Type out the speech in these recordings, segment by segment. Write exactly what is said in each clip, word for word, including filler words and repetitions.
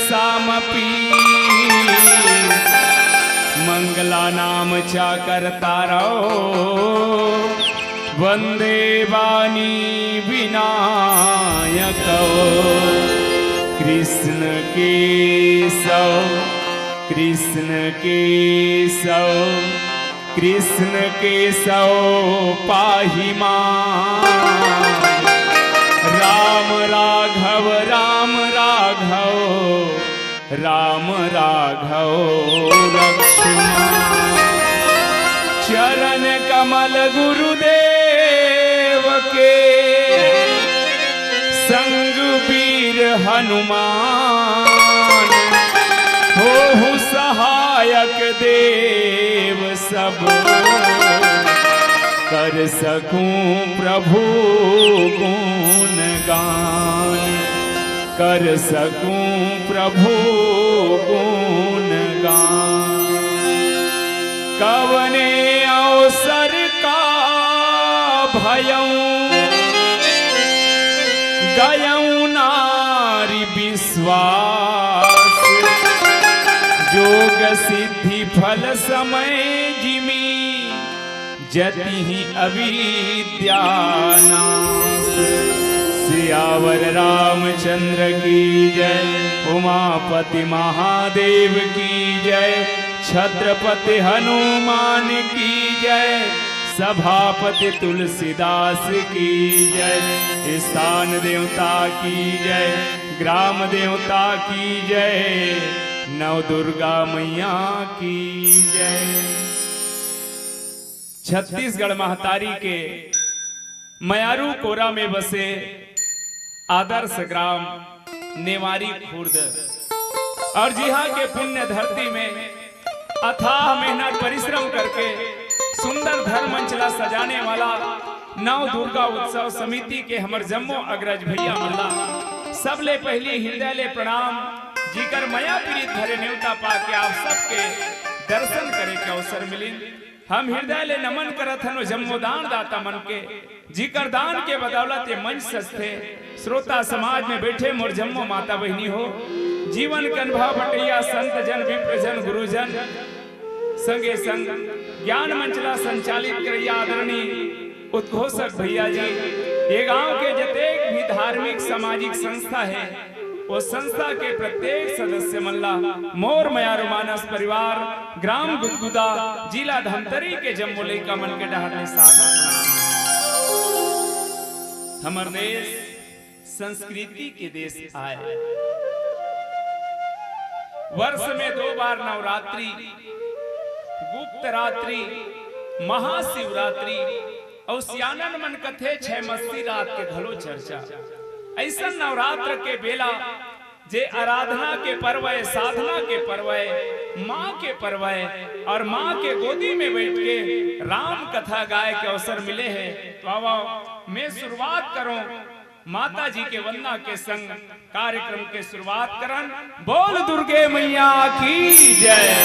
सामपि मंगलानां च कर्तारौ वन्दे वाणी विनायकौ। कृष्ण केशव, कृष्ण केशव, कृष्ण केशव पाहि मां। राम राघव, राम राघव, राम राघव रक्ष मां। चरण कमल गुरुदेव के, संग वीर हनुमान, होहु सहायक देव सब, कर सकूं प्रभु गुणगान, कर सकूं प्रभु गुणगान। कवने अवसर का भयउ गयउ नारि विश्वास, जोग सिद्धि फल समय जिमि जतिहि अविद्या नाश। सियावर रामचंद्र की जय, उमापति महादेव की जय, छत्रपति हनुमान की जय, सभापति तुलसीदास की जय, स्थान देवता की जय, ग्राम देवता की जय, नव दुर्गा मैया की जय। छत्तीसगढ़ महतारी के मयारू कोरा में बसे आदर्श ग्राम नेवारी खुर्द और जिहा के पुण्य धरती में अथाह मेहनत परिश्रम करके सुंदर धर्म मंच ला सजाने वाला नव दुर्गा उत्सव समिति के हमर जम्मो अग्रज भैया मन ला सबले पहली हृदय ले प्रणाम। जिकर मया पीरित भरे नेवता पाके आप सबके दर्शन करे के अवसर मिलिन। हम हृदय ले नमन करत हन ओ जम्मो दान दाता मन के, जिकर दान के बदौलत ये मंच सजथे। श्रोता समाज में बैठे मोर जम्मो माता बहिनी हो, जीवन के अनुभव बटैया संत जन, विप्र जन, गुरुजन, संगे संग ज्ञान मंच ला संचालित करैया आदरणीय उद्घोषक भैया जी, ये गांव के जतेक भी धार्मिक सामाजिक संस्था है, वो संस्था के प्रत्येक सदस्य मन ला मोर मयारू मानस परिवार, ग्राम गुदगुदा, जिला धमतरी के जम्मो लइका मन के डहर ले सादर प्रणाम। हमर देश संस्कृति के देश आय। वर्ष में दो बार नवरात्रि, गुप्त रात्रि, महाशिवरात्रि, अउ सियानन मन कथे छै मस्सी रात के घलो चर्चा। अइसन नवरात्र के बेला जे आराधना के पर्व ए, साधना के पर्व ए, माँ के पर्व ए, और माँ के गोदी में बैठ के राम कथा गाए के अवसर मिले हे, तो आवव, मैं शुरुआत करों माता जी के वंदना के संग कार्यक्रम के शुरुआत करन। बोल दुर्गे मैया की जय।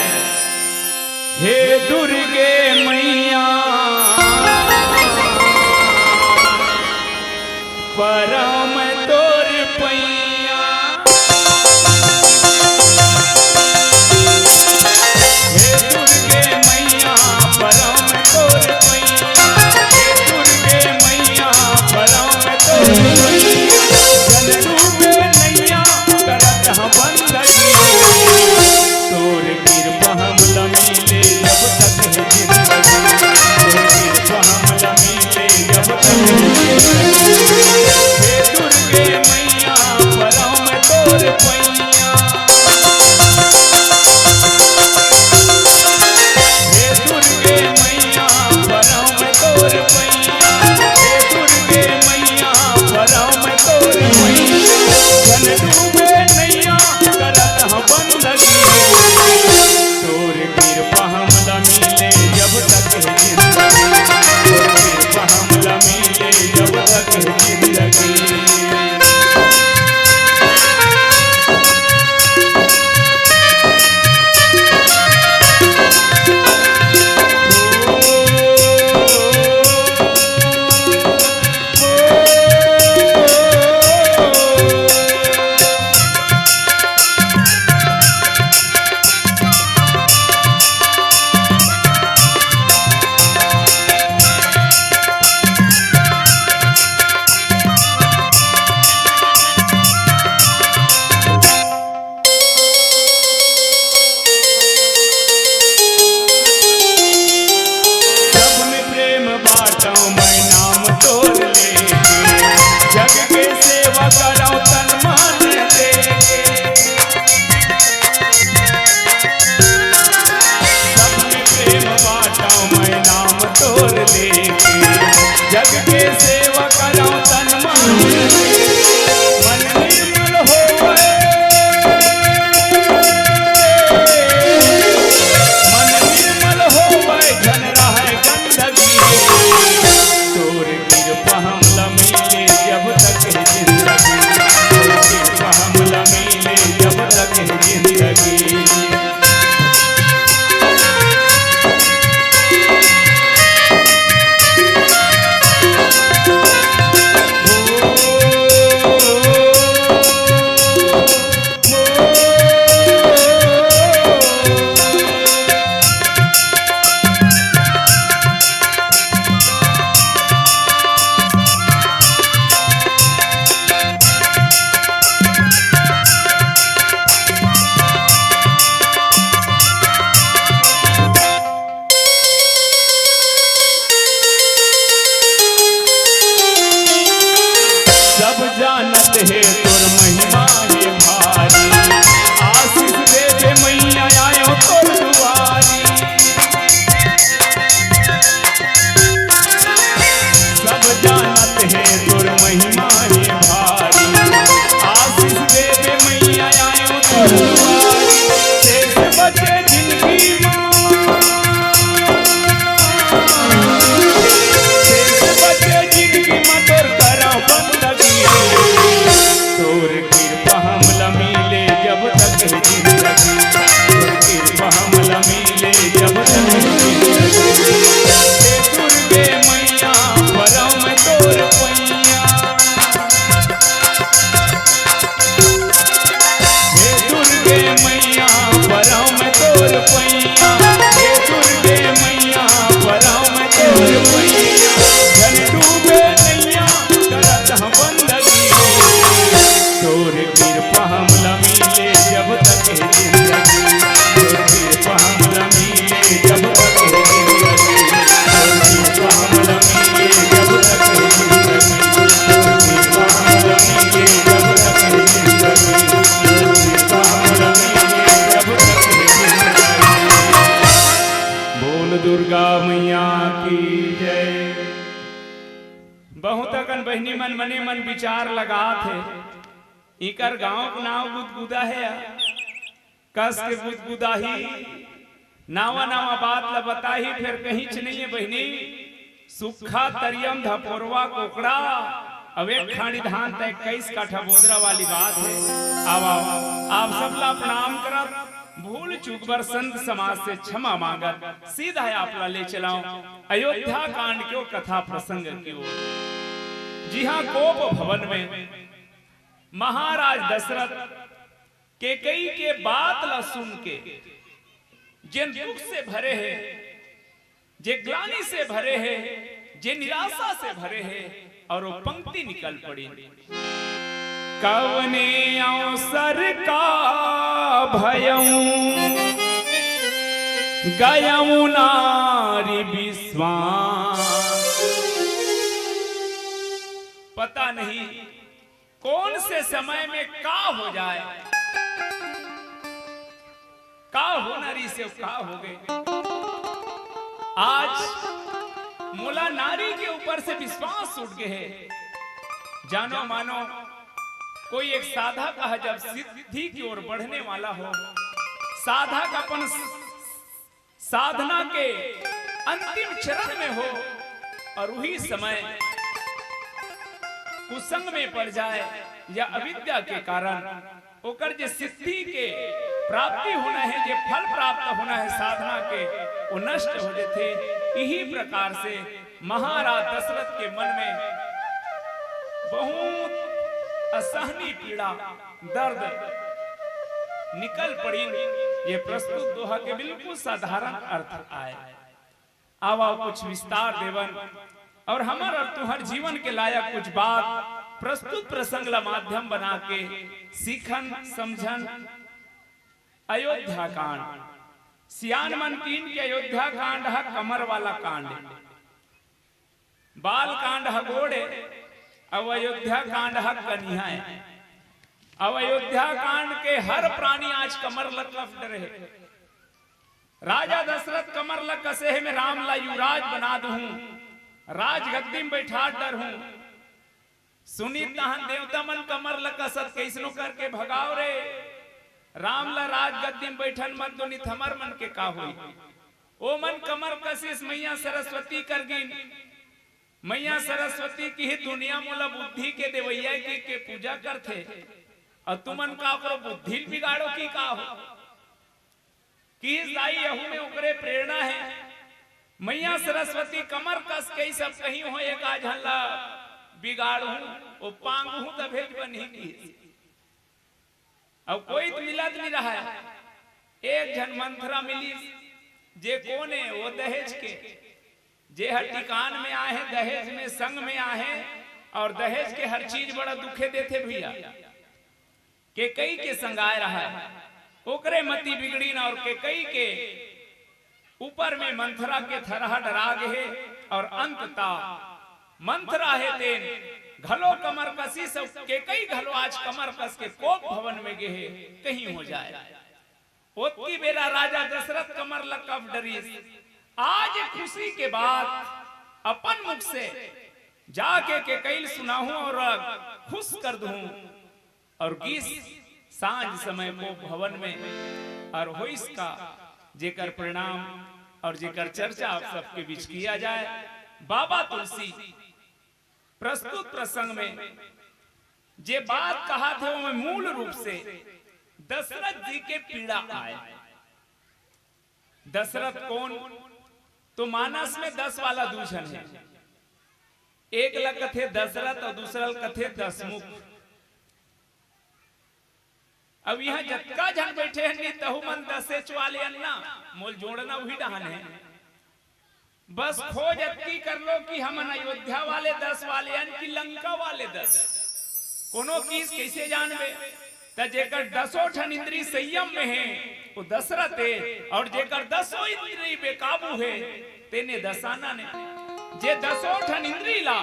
हे दुर्गे मैया परम तोर पैया। हे दुर्गे मैया परम तोर पैया। हे दुर्गे मैया परम तोर पैया। जन डूबे नैया करत ह बंदगी। तोर कृपा हमला मिले जब तक है जिंदगी। तोर कृपा हमला मिले जब तक है जिंदगी। हे सब जानत हे तोर महिमा हे भारी, आशीष दे दे मैया आयो तोर दुआरी। सब जानत हे तोर महिमा हे भारी, आशीष दे दे मैया आयो तोर दुआरी। शेष बचे जिंदगी मा, शेष बचे जिंदगी मा तोर करौं बंदगी। तोर कृपा हमला मिले जब तक हे जिंदगी, तोर कृपा हमला मिले जब तक हे जिंदगी। हे दुर्गे मैया, परौं मैं तोर पैया। हे दुर्गे मैया, परौं मैं तोर पैया। हे दुर्गे मैया, परौं मैं तोर पैया। झन डूबे नैया, करत हँव बंदगी। तोर कृपा हमला मिले जब तक हे जिंदगी, तोर कृपा हमला मिले जब तक हे जिंदगी, तोर कृपा हमला मिले जब तक हे जिंदगी, तोर कृपा हमला मिले जब तक हे जिंदगी, तोर कृपा हमला मिले जब तक हे जिंदगी। बोल दुर्गा मैया की जय। बहुत अकन बहिनी मन मने मन विचार लगात हे, इकर गांव के नाव गुदगुदा हे या? कस के गुदगुदाही, नावा नावा बात ला बताही, फेर कहींच नइ हे बहिनी। सुक्खा तरियम धपोरवा कोकड़ा, अउ एक खांड़ी धान त इक्कीस काठा बोदरा वाली बात हे। आवा, आवा, आप सबला प्रणाम करत, भूल चूक बर संत समाज से क्षमा मांगत, सीधा आपला ले चलौं अयोध्या कांड के ओ कथा प्रसंग की ओर। जिहां कोप भवन में महाराज दशरथ केकई के बात ला सुन के जेन दुख से भरे हे, जे ग्लानि से भरे हे, जे निराशा से भरे हे, अउ ओ पंक्ति निकल पड़ी, कवने अवसर का भयऊं गयऊं नारी विश्वास। पता नहीं कौन से समय में का हो जाए, का होना रहिसे, का हो गे। आज मोला नारी के ऊपर से विश्वास उठ गे हे। जानो मानो, कोई एक साधक ह जब सिद्धि की ओर बढ़ने वाला हो, साधक अपन साधना के अंतिम चरण में हो अउ उही समय कुसंग में पड़ जाए या अविद्या के कारण ओकर जे सिद्धि के प्राप्ति होना हे, जे फल प्राप्त होना हे साधना के, वो नष्ट हो जथे। इही प्रकार से महाराज दशरथ के मन में बहुत असहनीय पीड़ा, दर्द निकल पड़िन। ये प्रस्तुत दोहा के बिल्कुल साधारण अर्थ आय। आवा कुछ विस्तार देवन अउ हमर अउ तुंहर जीवन के लायक कुछ बात प्रस्तुत प्रसंग ला माध्यम बना के सीखन समझन। अयोध्या कांड। सियान मन कीन के अयोध्या कांड ह कमर वाला कांड ए। बाल कांड ह गोड़ ए, अउ अयोध्या कांड ह कनिहा ए। अउ अयोध्या कांड के हर प्राणी आज कमर ल कस डरे हे। राजा दशरथ कमर ल कसे हे, मैं राम ला युवराज बना दूहूं, राजगद्दी में बैठा डरहूं। सुनी तहन देवता मन कमर ल कसत, कइसनो करके भगाव रे, राम ला राजगद्दी में बैठन मत दो, नित हमर मन के का होई। ओ मन कमर कसिस, मैया सरस्वती कर गिन। मैया सरस्वती किहिस दुनिया मोला बुद्धि के देवइया के, के पूजा करथे, अउ तुमन का करो बुद्धि ल बिगाड़ो कि का हो। कि दाई, यहू में ओकरे प्रेरणा हे। मैया सरस्वती कमर कस के सब कहीं हो, एक आध झन ला बिगाड़हूं, ओ पांगहूं, तभे बनही की। अब कोई तो मिलत नहीं रहा है। एक झन मंथरा मिली, जे कोन हे, वो दहेज के, जे हर टिकान में आहे, दहेज में संग में आहे, और दहेज के हर चीज बड़ा दुखे देथे भैया। केकई के संगाय रहा है, ओकरे मति बिगड़ीन और केकई के ऊपर में मंथरा के थरहा डरा गे हे। और अंतता मंथरा हे तेन घलो कमर कसिस, केकई घलो आज कमर कस के कोप भवन में गे हे, कहीं हो जाए। ओतकी बेरा राजा दशरथ कमर ल कफ डरिस। आज खुशी के बात अपन मुख से जाके केकई ल सुनाहूं और खुश कर दूं। और गीस सांझ समय कोप भवन में और होइस का, जेकर परिणाम और जेकर चर्चा आप सबके बीच किया जाए। बाबा तुलसी प्रस्तुत प्रसंग में जे बात कहाथे, ओमे मूल रूप से दशरथ जी के पीड़ा आय। दशरथ कोन? तो मानस में दस वाला दू झन हे, एक ल कथे दशरथ और दूसरा ल कथे दसमुख। अब इहां जतका झन बइठे हन, तहू मन दसेच वाले अन ना, मोल जोड़ना उही डहन हे। बस खोज अतकी कर लो कि हमन अयोध्या वाले दस वाले अन कि लंका वाले दस। कोनो किस कइसे जानबे? त जेकर दसों ठन इंद्री संयम में हे, वो दशरथ हे, और जेकर दसों इंद्री बेकाबू हे, तेने दसानन हे। जे दसों ठन इंद्री ला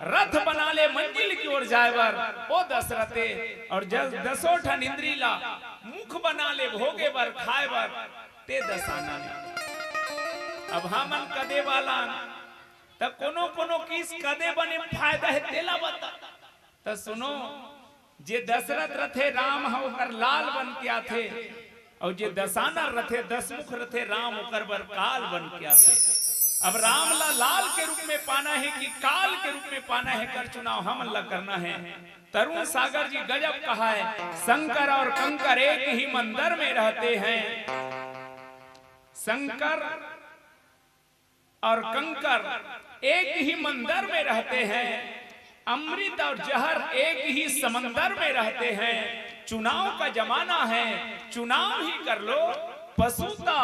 रथ बना ले मंजिल की ओर जाए बर, वो दशरथ हे, और जे दसों ठन इंद्री ला मुख बना ले भोगे बर, खाए बर, ते दसानन हे। अब हमन कदे वाला अन, त कोनो कोनो किस कदे बने फायदा हे, तेला बता। त सुनो, जे दशरथ रथे, राम ह ओकर लाल बन के आथे, और जे दसानन रथे, दसमुख रथे, राम ओकर बर काल बन के आथे। अब राम ला लाल के रूप में पाना हे कि काल के रूप में पाना हे, कर चुनाव हमन ला करना हे। तरुण सागर जी गजब कहाय, शंकर और कंकर एक ही मंदिर में रहते हैं। शंकर और कंकर एक ही मंदिर में रहते हैं, अमृत और जहर एक ही समंदर में रहते हैं। चुनाव का जमाना है, चुनाव ही कर लो, पशुता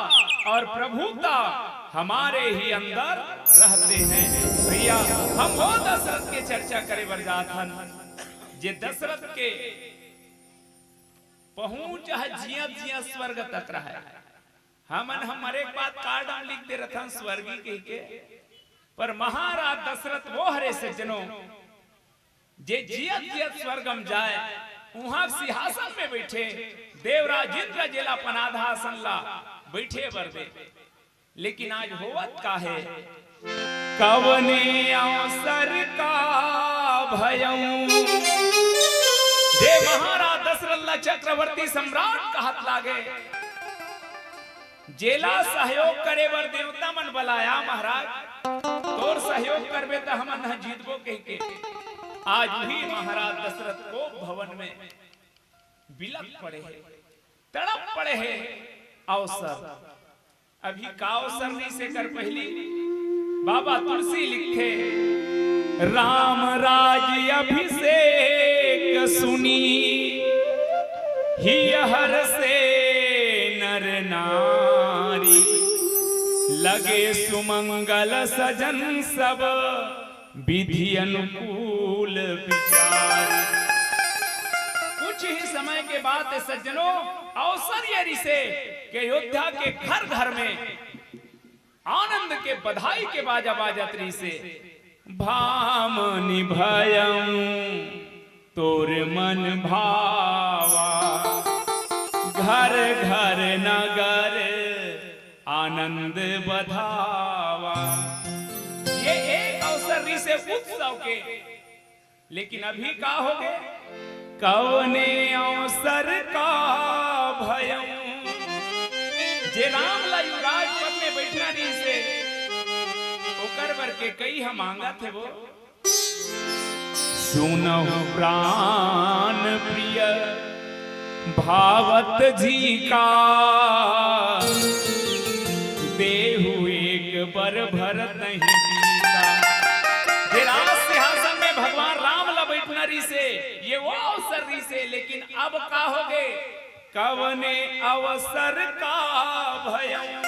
और प्रभुता हमारे ही अंदर रहते हैं। भैया, हम वो दशरथ के चर्चा करे बर जात हन, जे दशरथ के पहुंच ह जियत जियत स्वर्ग तक रहे। हमन ह मरे के बाद कार्ड म लिख दे रथन स्वर्गी कहिके, पर महाराज दशरथ वो हरे सज्जनों, जे जियत जियत स्वर्ग म जाए, उहां सिंहासन में बइठे, देवराज इंद्र जेला अपन आधा आसन ला बइठे बर दे। लेकिन आज होवत का हे? कवने अवसर का भयं, जे महाराज दशरथ ला चक्रवर्ती सम्राट कहत लागे, जेला सहयोग करे बर देवता मन बलाया, महाराज, तोर सहयोग करबे त हमन ह जीतबो कहिके। आज भी महाराज दशरथ कोप भवन में बिलख पड़े हे, तड़प पड़े हे। अवसर, अभी का अवसर नहीं से कर पहली बाबा तुलसी लिखथे, राम राज अभिषेक सुनी, हिय हरषे नर नारी, लगे सुमंगल सजन सब, विधि अनुकूल विचार। कुछ ही समय के बाद सज्जनों, अवसर ये रिसे कि अयोध्या के घर घर में आनंद के बधाई के बाजा बाजत रिसे। भामनि भयं तोर मन भावा, घर घर नगर आनंद बधावा। ये एक अवसर रिसे उत्सव के, लेकिन अभी का हो गे? कवने अवसर का भयं, जे राम ला युवराज पद में बैठना रिसे, ओकर बर केकई ह मांगत हे वो। सुनहु प्राण प्रिय भावत जी का, का होगे? कवने अवसर का भयम?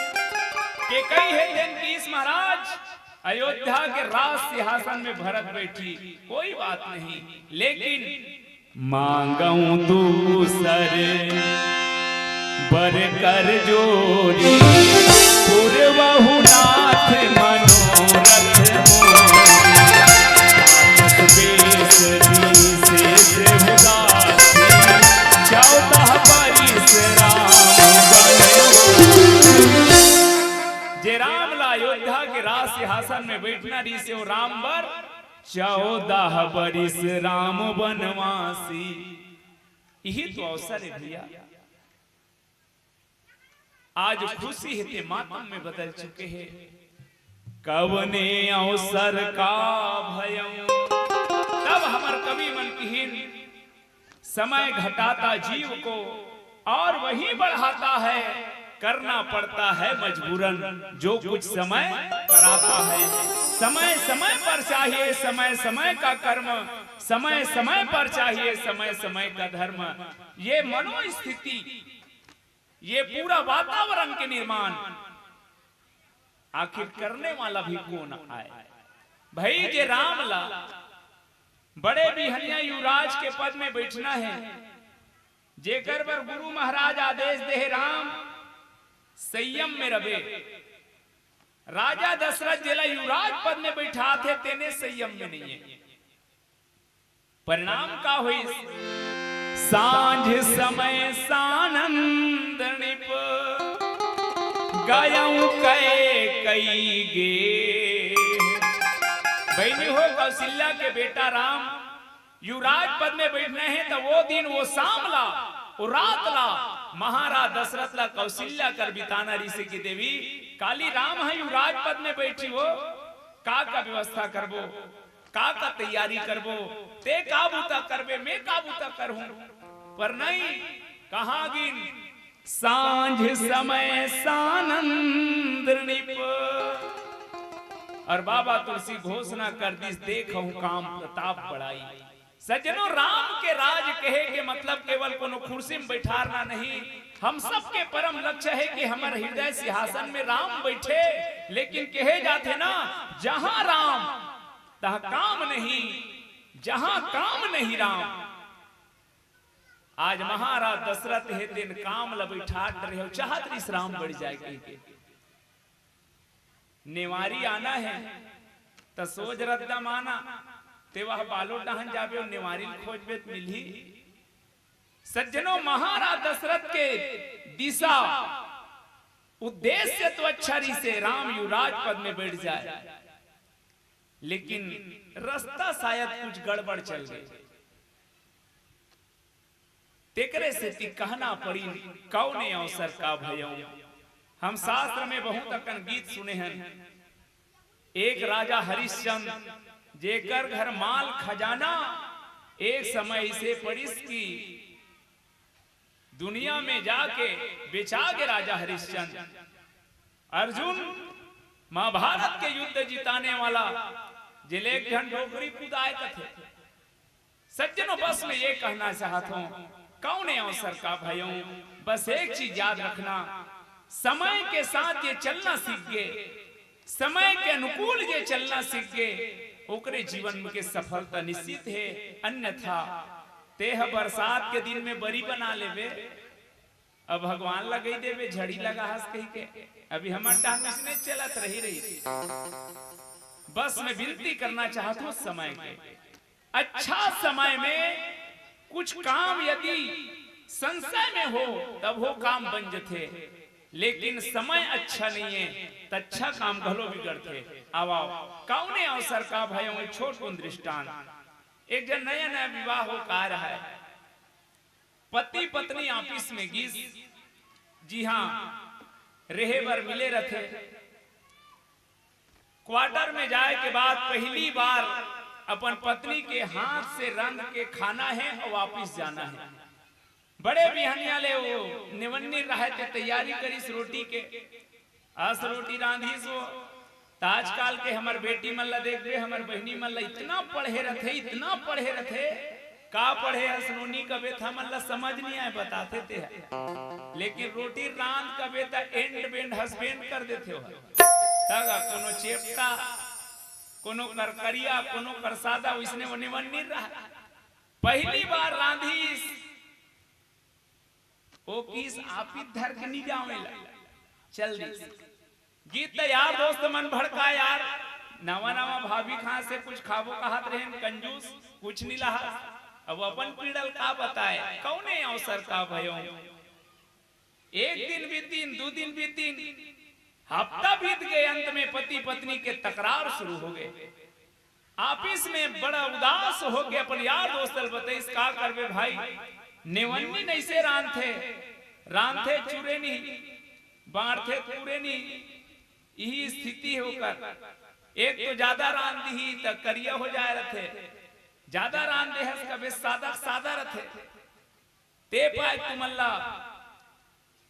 केकई हे तेन किहिस महाराज, अयोध्या के राज सिंहासन में भरत बैठी, कोई बात नहीं, लेकिन मांगऊं दूसर बर कर जोरी, पूरवहु नाथ मनोरथ मोरी। बेस विशेष उदासी, चौदह बरिस राम बनवासी। जे राम ला अयोध्या के राज सिंहासन में बैठना रहिसे, वो राम बर चौदह बरिस राम बनवासी। यही तो अवसर है भैया। आज खुशी हे ते मातम में बदल चुके हे। कवने अवसर का भयम? तब हमर कवि मन किहिन, समय घटाता जीव को और वही बढ़ाता है, करना पड़ता है मजबूरन जो कुछ समय कराता है। समय समय पर चाहिए समय समय का कर्म, समय समय पर चाहिए समय समय का धर्म। ये मनोस्थिति, ये पूरा वातावरण के निर्माण आखिर करने वाला भी कौन आय? भई जे राम ला बड़े बिहनिया युवराज के पद में बैठना हे, जेकर बर गुरु महाराज आदेश दे हे, राम संयम में रबे। राजा दशरथ जेला युवराज पद में बैठात हे, तेने संयम में नहीं है। परिणाम का होइस? सांझ समय सानंद नृप गयऊं कैकई गे। बहिनी हो, कौशल्या के बेटा राम युवराज पद में बैठने हे, त वो दिन, वो शाम ला, वो रात ला महाराज दशरथ ला कौशल्या कर बिताना रहिसे कि देवी, काली राम ह युवराज पद में बैठी हो, का का व्यवस्था करबो, का का तैयारी करबो, ते का बूता करबे, मैं का बूता करहूं। पर नहीं, कहां गिन, सांझ समय सानंद नृप। और बाबा तुलसी घोषणा कर दिस, देखहूं काम प्रताप बड़ाई। सज्जनों, राम के राज कहे के मतलब केवल कोनो कुर्सी में बैठारना नहीं। हम सबके परम लक्ष्य है कि हमर हृदय सिंहासन में राम बैठे। लेकिन कहे जाथे ना, जहां राम तहां काम नहीं, जहां काम नहीं राम। आज महाराज दशरथ हे तेन काम ल बैठात रहे हो, चाहत रहिस राम बढ़ जाए कहिके। नेवारी आना हे त सोझ रद्दा म आना, ते वह बालोद डहन जाबे अउ नेवारी ल खोजबे त मिलही। सज्जनों, महाराज दशरथ के दिशा उद्देश्य तो अच्छा रहिसे, राम युवराज पद में बैठ जाए, लेकिन रास्ता शायद कुछ गड़बड़ चल गए। तेकरे सेती कहना पड़िन, कौने अवसर का भयऊं। हम शास्त्र में बहुत अकन गीत सुने हन। एक राजा हरिश्चंद्र, जेकर घर माल खजाना, एक समय इसे पड़िस कि दुनिया में जाके बेचा गे राजा हरिश्चंद्र। अर्जुन महाभारत के युद्ध जिताने वाला, जेले एक घन डोकरी कुदाए कथे। सज्जनों, बस मैं ये कहना चाहत हूं, कौने अवसर का भयऊं, बस एक चीज याद रखना, समय के साथ ये चलना सीख गे, समय के अनुकूल ये चलना सीख गे, ओकरे जीवन के सफलता निश्चित हे। अन्यथा तेह बरसात के दिन में बरी बना लेबे, अब भगवान लगई देबे, झड़ी लगा हस कहिके। अभी हमर डांग इसने चलत रही रही। बस मैं विनती करना चाहत हूं समय के, अच्छा समय में कुछ काम यदि संशय में हो, तब वो काम बन जथे, लेकिन समय अच्छा नहीं है त अच्छा काम घलो बिगड़थे। आवा, कौने अवसर का भयऊं, एक छोटकुन दृष्टांत। एक जन नया नया विवाह हो का रहा है, पति पत्नी ऑफिस में गिस, जी हां, रहे बर मिले रथे। क्वार्टर में जाए के बाद पहली बार अपन पत्नी के हाथ से रंध के खाना है और वापिस जाना है। बड़े बिहनिया ले वो नेवन्नी रहे ते तैयारी करिस रोटी के, अस रोटी रांधिस वो। त आजकल के हमर बेटी मन ला देखबे, हमर बहिनी मन ला इतना पढ़े रथे, इतना पढ़े रथे, का पढ़े हस नोनी कबे त हमन ला समझ नहीं आए, बताथे ते ह। लेकिन रोटी रांध कबे त एंड बेंड हसबेंड कर देथे हो। तगा कोनो चेपटा, कोनो करकरिया, कोनो करसादा, वइसने ओने मन नहीं रहा। पहली बार रांधिस, ओ किस आपी धर के नहीं जावे ला, चल दिस। गीत त यार दोस्त मन भड़का यार, नवा नवा भाभी खां से कुछ खाबो कहत रहेन, कंजूस कुछ नहीं लहा। अब अपन पीड़ल का बताए, कौने अवसर का भयो। एक दिन बीतिन, दू दिन बीतिन, हफ्ता बीत गए, अंत में पति पत्नी के तकरार शुरू हो गए। ऑफिस में बड़ा उदास होके अपन यार दोस्त ल बतइस, "का करबे भाई, नेवन्नी नइसे रांधथे, रांधथे चूरे नहीं, बांटथे पूरे नहीं, यही स्थिति हे ओकर। एक तो ज्यादा रांध दिही त करिया हो जाए रहथे, ज्यादा रांध देहस कबे सादा सादा रहथे।" ते पाए तुमन ला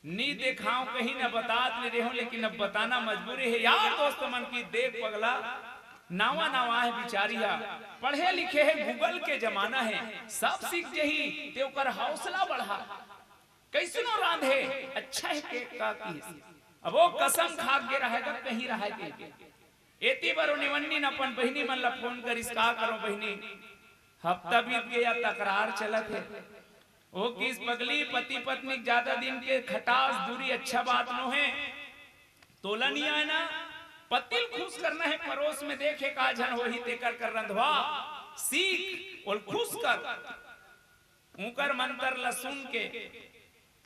नी देखाव कहीं न बतात ले रेहो, लेकिन अब बताना मजबूरी हे यार दोस्त मन की। देख पगला, नावा नावा हे बिचारी हा, पढ़े लिखे हे, Google के जमाना हे, सब सीख जही, ते ओकर हौसला बढ़ा। कैसनो रांधे, अच्छा हे के का किहिस। अब ओ कसम खा के रहेगा, कहीं रहे के। एती बर ओ नेवन्नी न अपन बहिनी मन ला फोन करिस, "का करो बहिनी, हफ्ता बीत गया, तकरार चलत हे।" ओ किस पगली, पति पत्नी के ज्यादा दिन के खटास दूरी अच्छा बात नो हे। तोला नहीं आए ना, पति ल खुश करना हे, परोस में देखे का झन होही, तेकर कर रंधवा सीख, ओल खुश कर। उंकर मंतर ल सुन के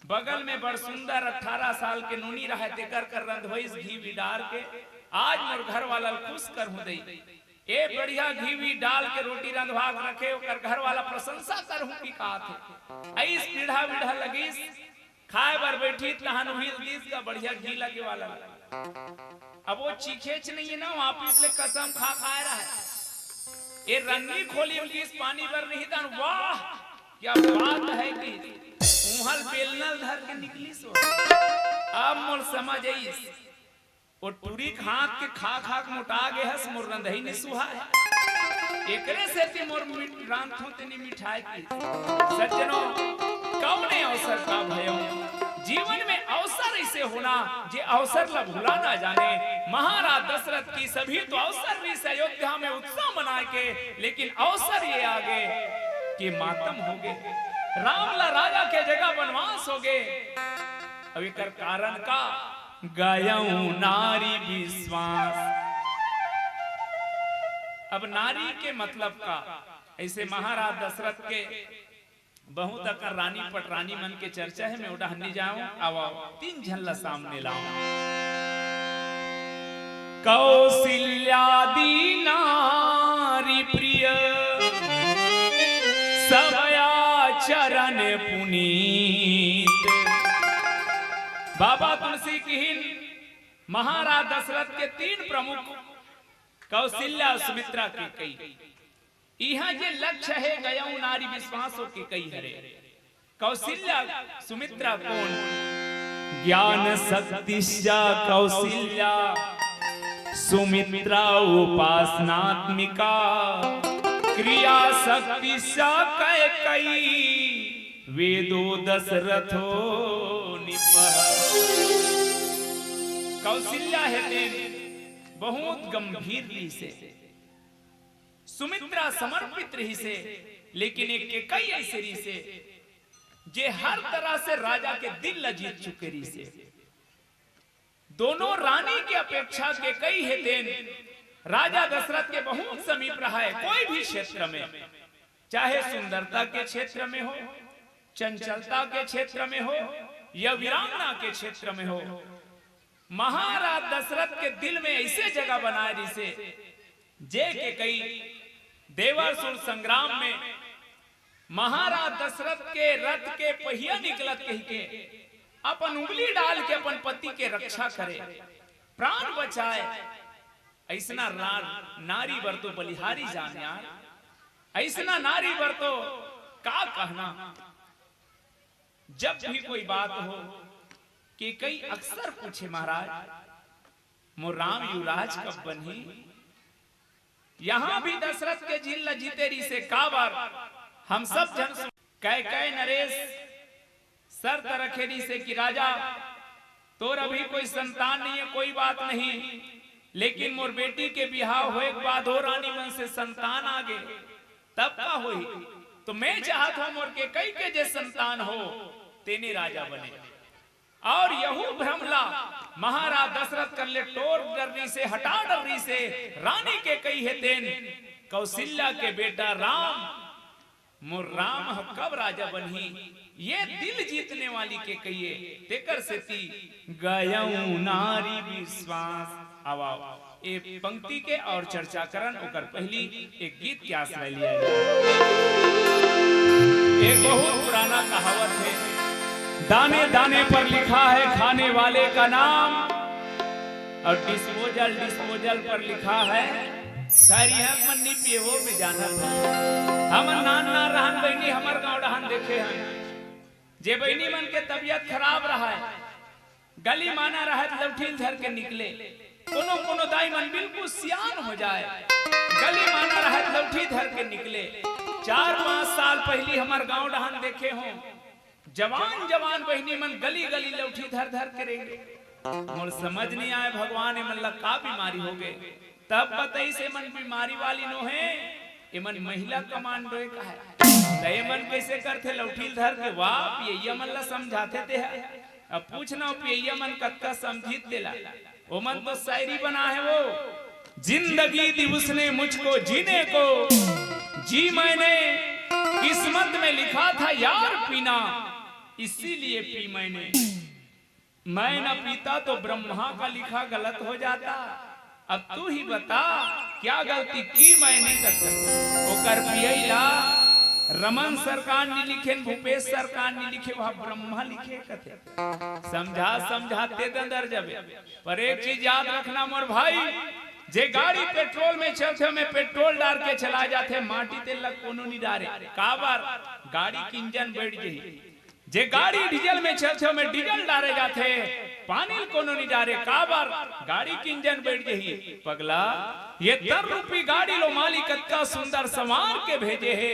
बगल में बड़ सुंदर अठारह साल के नोनी रहे, तेकर कर रंधवइस घी भी डार के, "आज मोर घर वाला ल खुश करहूं दई।" ए बढ़िया घी भी डाल के रोटी रंधवा के रखे, ओकर घर वाला प्रशंसा करहूं की कहाथे। अइस पीढ़ा बीढ़ा लगिस, खाए बर बैठी तहान उहिल दिस का बढ़िया घी लगे वाला। अब ओ चीखेच नहीं हे ना, वापिस ले कसम खा खाए रहे। ए रन्नी खोली उंगिस पानी बर नहीं तन, "वाह, क्या बात है" कि उहल बेलनल धर के निकलिस हो। अब मोर समझ आइस, ओ टूरी के हाथ के खा खा के मोटा गे हस, मोर रंधई नहीं सुहाए। एकरे सेती मोर मिठ-, रांधथों तेनी मिठाई की। सज्जनों, कौने अवसर का भयो? जीवन में अवसर ऐसे होना, जे अवसर ला भुला ना जाने। महाराज दशरथ की सभी तो अवसर रहिस अयोध्या में उत्सव मनाए के, लेकिन अवसर ये आ गे कि मातम हो गे। राम ला राजा के जगह बनवास हो गे। अब एकर कारण का? गयऊ नारी विश्वास। अब नारी के मतलब का? ऐसे महाराज दशरथ के बहुत अकन रानी पटरानी मन के चर्चा हे, मैं ओडा हन्नी जाऊं। आओ, तीन झन ला सामने लाऊं। कौशल्यादि नारी प्रिय, सब आचरण पुनीत। बाबा तुलसी किहिन महाराज दशरथ के तीन प्रमुख, कौशल्या, सुमित्रा, कैकेयी। इहाँ जे लक्ष्य हे गयऊ नारी विश्वास ओ कैकेयी हरे। कौशल्या, सुमित्रा कोन? ज्ञान शक्तिश्च कौशल्या सुमित्रा उपासनात्मिका। क्रिया शक्तिश्च कैकेयी वेदो दशरथो निपः। कौशल्या हे तेन बहुत गंभीर रहिसे, सुमित्रा समर्पित रहिसे, लेकिन एक कैकेयी ऐसे रहिसे जे हर तरह से राजा के दिल ला जीत चुके रहिसे। दोनों रानी के अपेक्षा कैकेयी हे तेन राजा दशरथ के बहुत समीप रहा है। कोई भी क्षेत्र में, चाहे सुंदरता के क्षेत्र में हो, चंचलता के क्षेत्र में हो, या वीरांगना के क्षेत्र में हो, महाराज दशरथ के दिल में ऐसे जगह बनाए रहिसे, जे कैकेयी देवासुर संग्राम में महाराज दशरथ के रथ के पहिया निकलत कहिके अपन उंगली डाल के अपन पति के रक्षा करे, प्राण बचाए। ऐसना रा-, नारी बर तो बलिहारी जान यार, ऐसना नारी बर तो का कहना। जब भी कोई बात हो, कैकेयी अक्सर पूछे, "महाराज, मोर राम युवराज कब बनही?" यहाँ भी दशरथ के जिल ला जीते रहिसे, काबर? हम सब झन सुन, कैकय नरेश शर्त रखे रिहिसे कि राजा, तोर अभी कोई संतान नहीं है, कोई बात नहीं, लेकिन मोर बेटी के बिहाव होए के बाद ओ रानी मन से संतान आगे, तब का होही? तो मैं चाहत हूं मोर कैकय के जे संतान हो, तेने राजा बने। अउ यहू भ्रम ला महाराज दशरथ कर ले टोर डर रिहिसे, हटा डर रिहिसे, रानी कैकई हे तेन कौशल्या के बेटा राम, मोर राम ह कब राजा बनही, ये दिल जीतने वाली कैकई ए, तेकर सेती गयऊ नारी विश्वास। आवा, ए पंक्ति के अउ चर्चा करन, ओकर पहिली एक गीत के आश्रय लिया जाए। एक बहुत पुराना कहावत हे, दाने दाने पर लिखा है खाने वाले का नाम, अउ disposal disposal पर लिखा है खैरिया मन नी पिए वो में जाना था। हमन नान नान रहन बहिनी, हमर गांव डहन देखे हन, जे बहिनी मन के तबियत खराब रहय, गली माना रहय त लौठी ल धर के निकले। कोनो कोनो दाई मन बिल्कुल सियान हो जाय, गली माना रहय त लौठी धर के निकले। चार पांच साल पहिली हमर गांव डहन देखे हों, जवान जवान बहिनी मन गली गली लौठी धर धर के रेंगे। मोर समझ नइ आय भगवान, एमन ला का बीमारी होगे। तब बतइस एमन बीमारी वाली नोहे, एमन महिला कमांडो ए कहय। त एमन कइसे करथे, लौठी ल धर के? वाह, पियइया मन ला समझाथे तेहा। अब पूछना, पियइया मन कतका समझिस तेला। ओमन तो शायरी बनाय हे वो, जिंदगी दी उसने मुझको जीने को, जी मैंने, किस्मत में लिखा था यार पीना, इसीलिए पी मैंने। मैं न पीता तो ब्रह्मा का लिखा गलत हो जाता। अब तू ही बता, क्या गलती की मैंने? कथे ओकर पियई ला रमन सरकार नी लिखे, भूपेश सरकार नी लिखे, वह ब्रह्मा लिखे कथे। समझा समझाते दंदर जबे। पर एक चीज याद रखना मोर भाई, जे गाड़ी पेट्रोल में चलथे, ओमे पेट्रोल डार के चला जाथे, माटी तेल ला कोनो नी डारे। काबर? गाड़ी के इंजन बैठ जही। जे गाड़ी डीजल में चलथे, ओमे डीजल डारे जाथे, पानी ल कोनो नी डारे। काबर? गाड़ी के इंजन बैठ जही। पगला, ये तन रूपी गाड़ी ल ओ मालिक अतका सुंदर संवार के भेजे हे,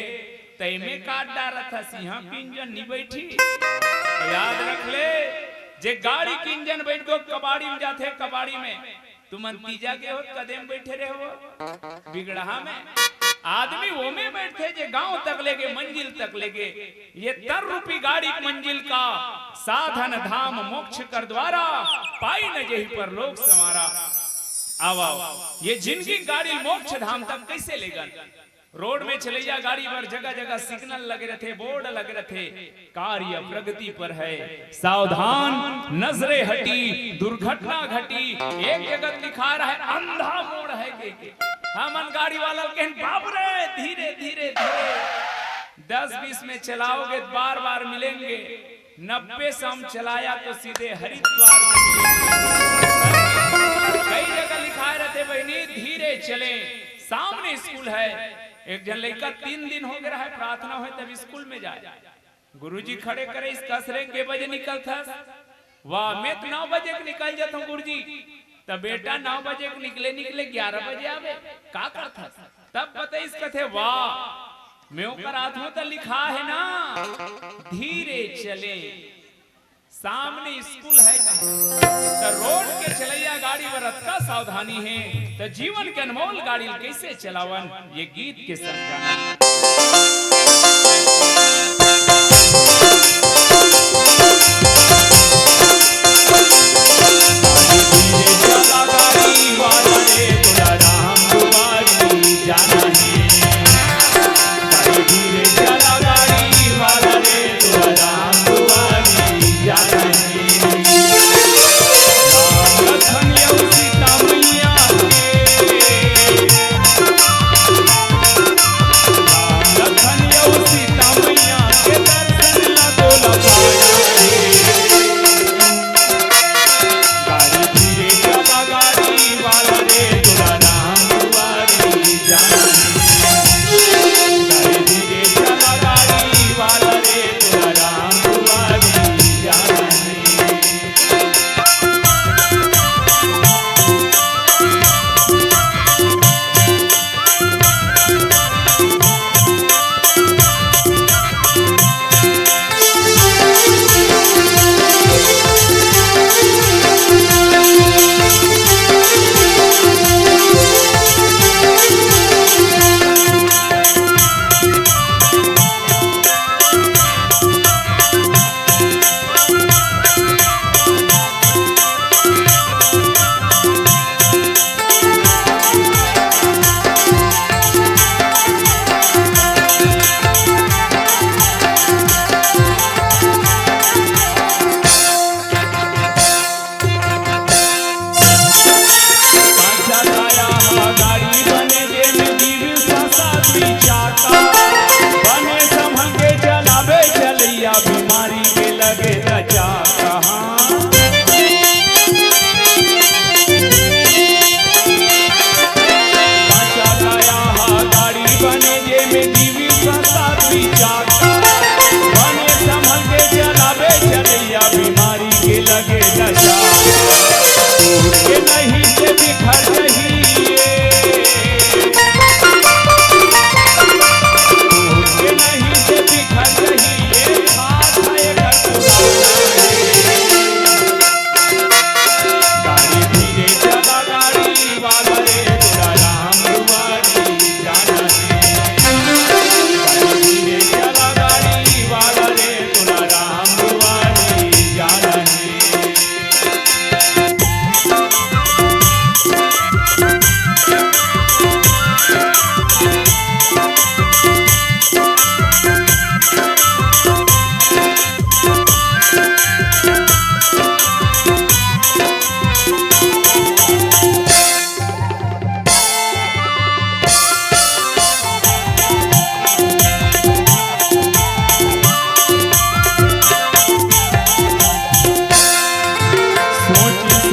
त एमे काट डारत हस, इहां के इंजन नी बैठी। त याद रख ले, जे गाड़ी के इंजन बैठ गो कबाड़ी में जाथे, कबाड़ी में तुमन तीजा गे हो, कदे म बइठे रहे हो? बिगड़हा में। आदमी ओमे बइठथे, जे गांव तक लेगे, मंजिल तक लेगे। ये तन रूपी गाड़ी के मंजिल का साधन धाम मोक्ष कर द्वारा, पाई न जेहि परलोक संवारा। आवा, ये जिनगी गाड़ी मोक्ष धाम तक कइसे लेगन? रोड में चलइया गाड़ी बर जगह जगह सिग्नल लगे रथे, बोर्ड लगे रथे, कार्य प्रगति पर है, सावधान, नजरे हटी, दुर्घटना घटी। एक जगह लिखा रहे, अंधा मोड़ है के, के। हमन गाड़ी वाला ल कहेन, बाप रे, धीरे, धीरे, धीरे। दस बीस में चलाओगे तो बार बार मिलेंगे, नब्बे सौ में चलाया तो सीधे हरिद्वार में मिलेंगे। कई जगह लिखा रहते, बहिनी, धीरे चलें, सामने स्कूल है। एक झन लइका तीन दिन हो गया है, प्रार्थना होय तब स्कूल में जाय। गुरुजी खड़े करे, इस कस रे, के बजे निकलथस? वाह, मैं तो नौ बजे के निकल जाता हूँ गुरुजी। त बेटा, नौ बजे के निकले निकले ग्यारह बजे आवे, का करथस? तब बतइस, कथे, वाह, मैं ओकर आत्मा त लिखा है ना, धीरे चले, सामने स्कूल है कहाँ? त रोड के चलइया गाड़ी बर अतका सावधानी है, त जीवन के अनमोल गाड़ी ल कइसे चलावन? ये गीत के संग गाना। धीरे चला गाड़ी वाला रे, तोला राम दुआरी जाना है। गाड़ी धीरे चला गाड़ी वाला रे, तोला राम दुआरी जाना है। राम लखन अउ सीता मैया के, राम लखन अउ सीता मैया के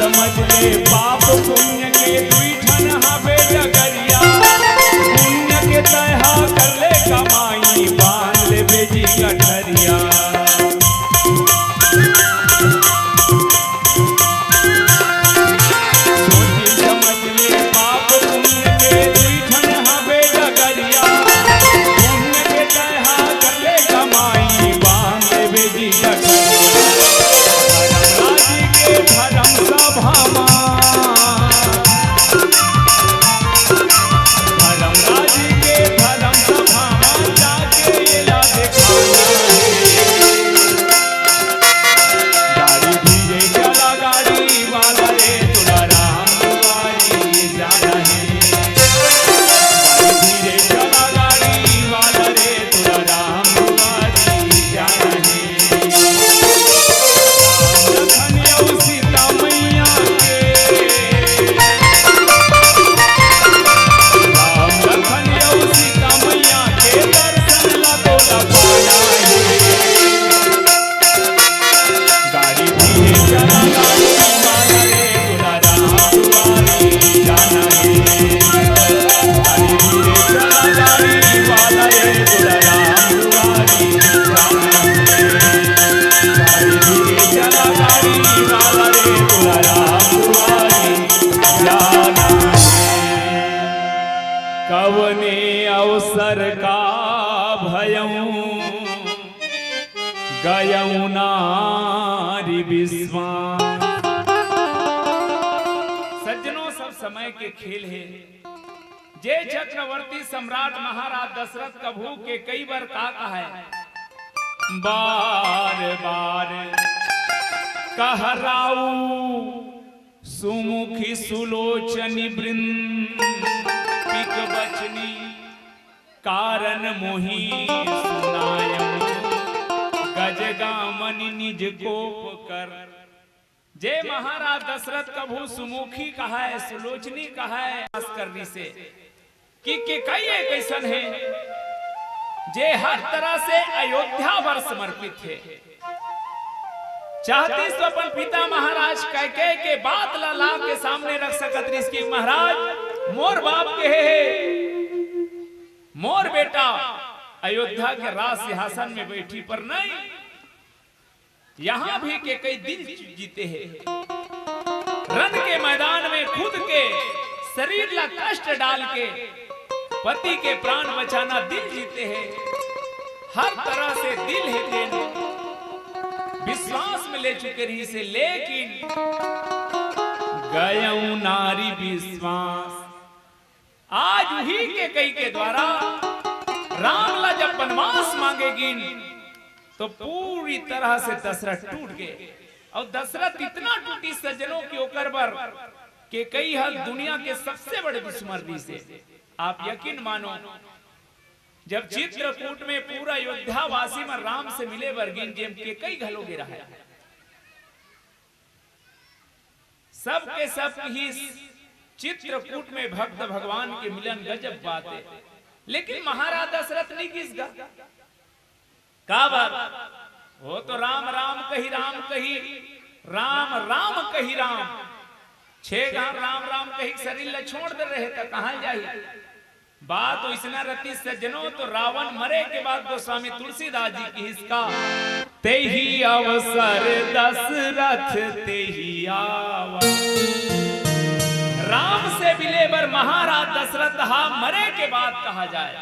समझ ले पाप पुण्य के दुई ठन हवे डगरिया। पुण्य के तैहा कर ले कमाई, बांध ले बेजी गठरिया। सोची समझ ले पाप पुण्य के दुई ठन हवे डगरिया। पुण्य के तैहा कर ले कमाई, बांध ले बेजी गठरिया। धर्मराज के धर्म सभा मा, धर्मराज के धर्म सभा मा जाके एला देखाना हे। गाड़ी धीरे चला, गाड़ी वाला रे, तोला राम दुआरी जाना हे। गाड़ी धीरे चला, गाड़ी वाला रे, तोला राम दुआरी जाना हे। राम लखन अउ सीता मैया के, राम लखन अउ सीता मैया के दर्शन ला तोला पाना हे। गाड़ी धीरे चला, गाड़ी वाला रे, तोला राम दुआरी जाना हे। गाड़ी धीरे चला, गाड़ी वाला रे, तोला राम दुआरी जाना हे। गाड़ी धीरे चला, गाड़ी वाला रे, तोला राम दुआरी जाना हे। कवने अवसर का भयऊ गयऊ नारी विश्वास। सज्जनों, सब समय के खेल हे। जे चक्रवर्ती सम्राट महाराज दशरथ कभू कैकेयी बर का कहय, बार बार कहराऊ सुमुखी सुलोचनी वृंद पिक बचनी, कारण मोहि सुनायम गजगामनि निज कोप कर। जे महाराज दशरथ कभू सुमुखी कहय, सुलोचनी कहय, खास करनी से कि कैकेयी एक अइसन हे, जे हर तरह से अयोध्या बर समर्पित हे। चाहतिस तो अपन पिता महाराज कैकेयी के बात ला, ला के सामने रख सकत रहिस कि महाराज, मोर बाप कहे हे, मोर बेटा अयोध्या के राज सिंहासन में बैठी, पर नहीं, यहाँ भी कैकेयी दिल जीते हे। रण के मैदान में खुद के शरीर ला कष्ट डाल के पति के प्राण बचाना दिल जीते हे। हर तरह से दिल हे तेन विश्वास में ले चुके रहिस हे, लेकिन गयऊ नारी विश्वास। आज उही कैकेयी के द्वारा राम ला जब वनवास मांगे गिन, तो पूरी तरह से दशरथ टूट गे। अउ दशरथ इतना टूटिस सज्जनों कि ओकर बर कैकेयी ह दुनिया के सबसे बड़े दुश्मन रहिस हे। आप यकीन मानो, जब चित्रकूट में पूरा अयोध्या वासी मन राम से मिले बर गिन, जेम कैकेयी घलो गे रहय, सबके सब किहिस चित्रकूट में भक्त भगवान के मिलन गजब बात हे, लेकिन महाराज दशरथ नइ गिस गा। काबर? वो तो राम राम कही, राम कही, राम राम कही राम। छे घांव राम राम कही के शरीर ला छोड़ दे रहे, त कहाँ जाही? बात ओइसना रतिस सज्जनों, तो रावण मरे के बाद गोस्वामी तुलसीदास जी किहिस का, "तेहि अवसर दशरथ तेहि आवा।" राम से मिले बर महाराज दशरथ हा मरे के बाद कहा जाए,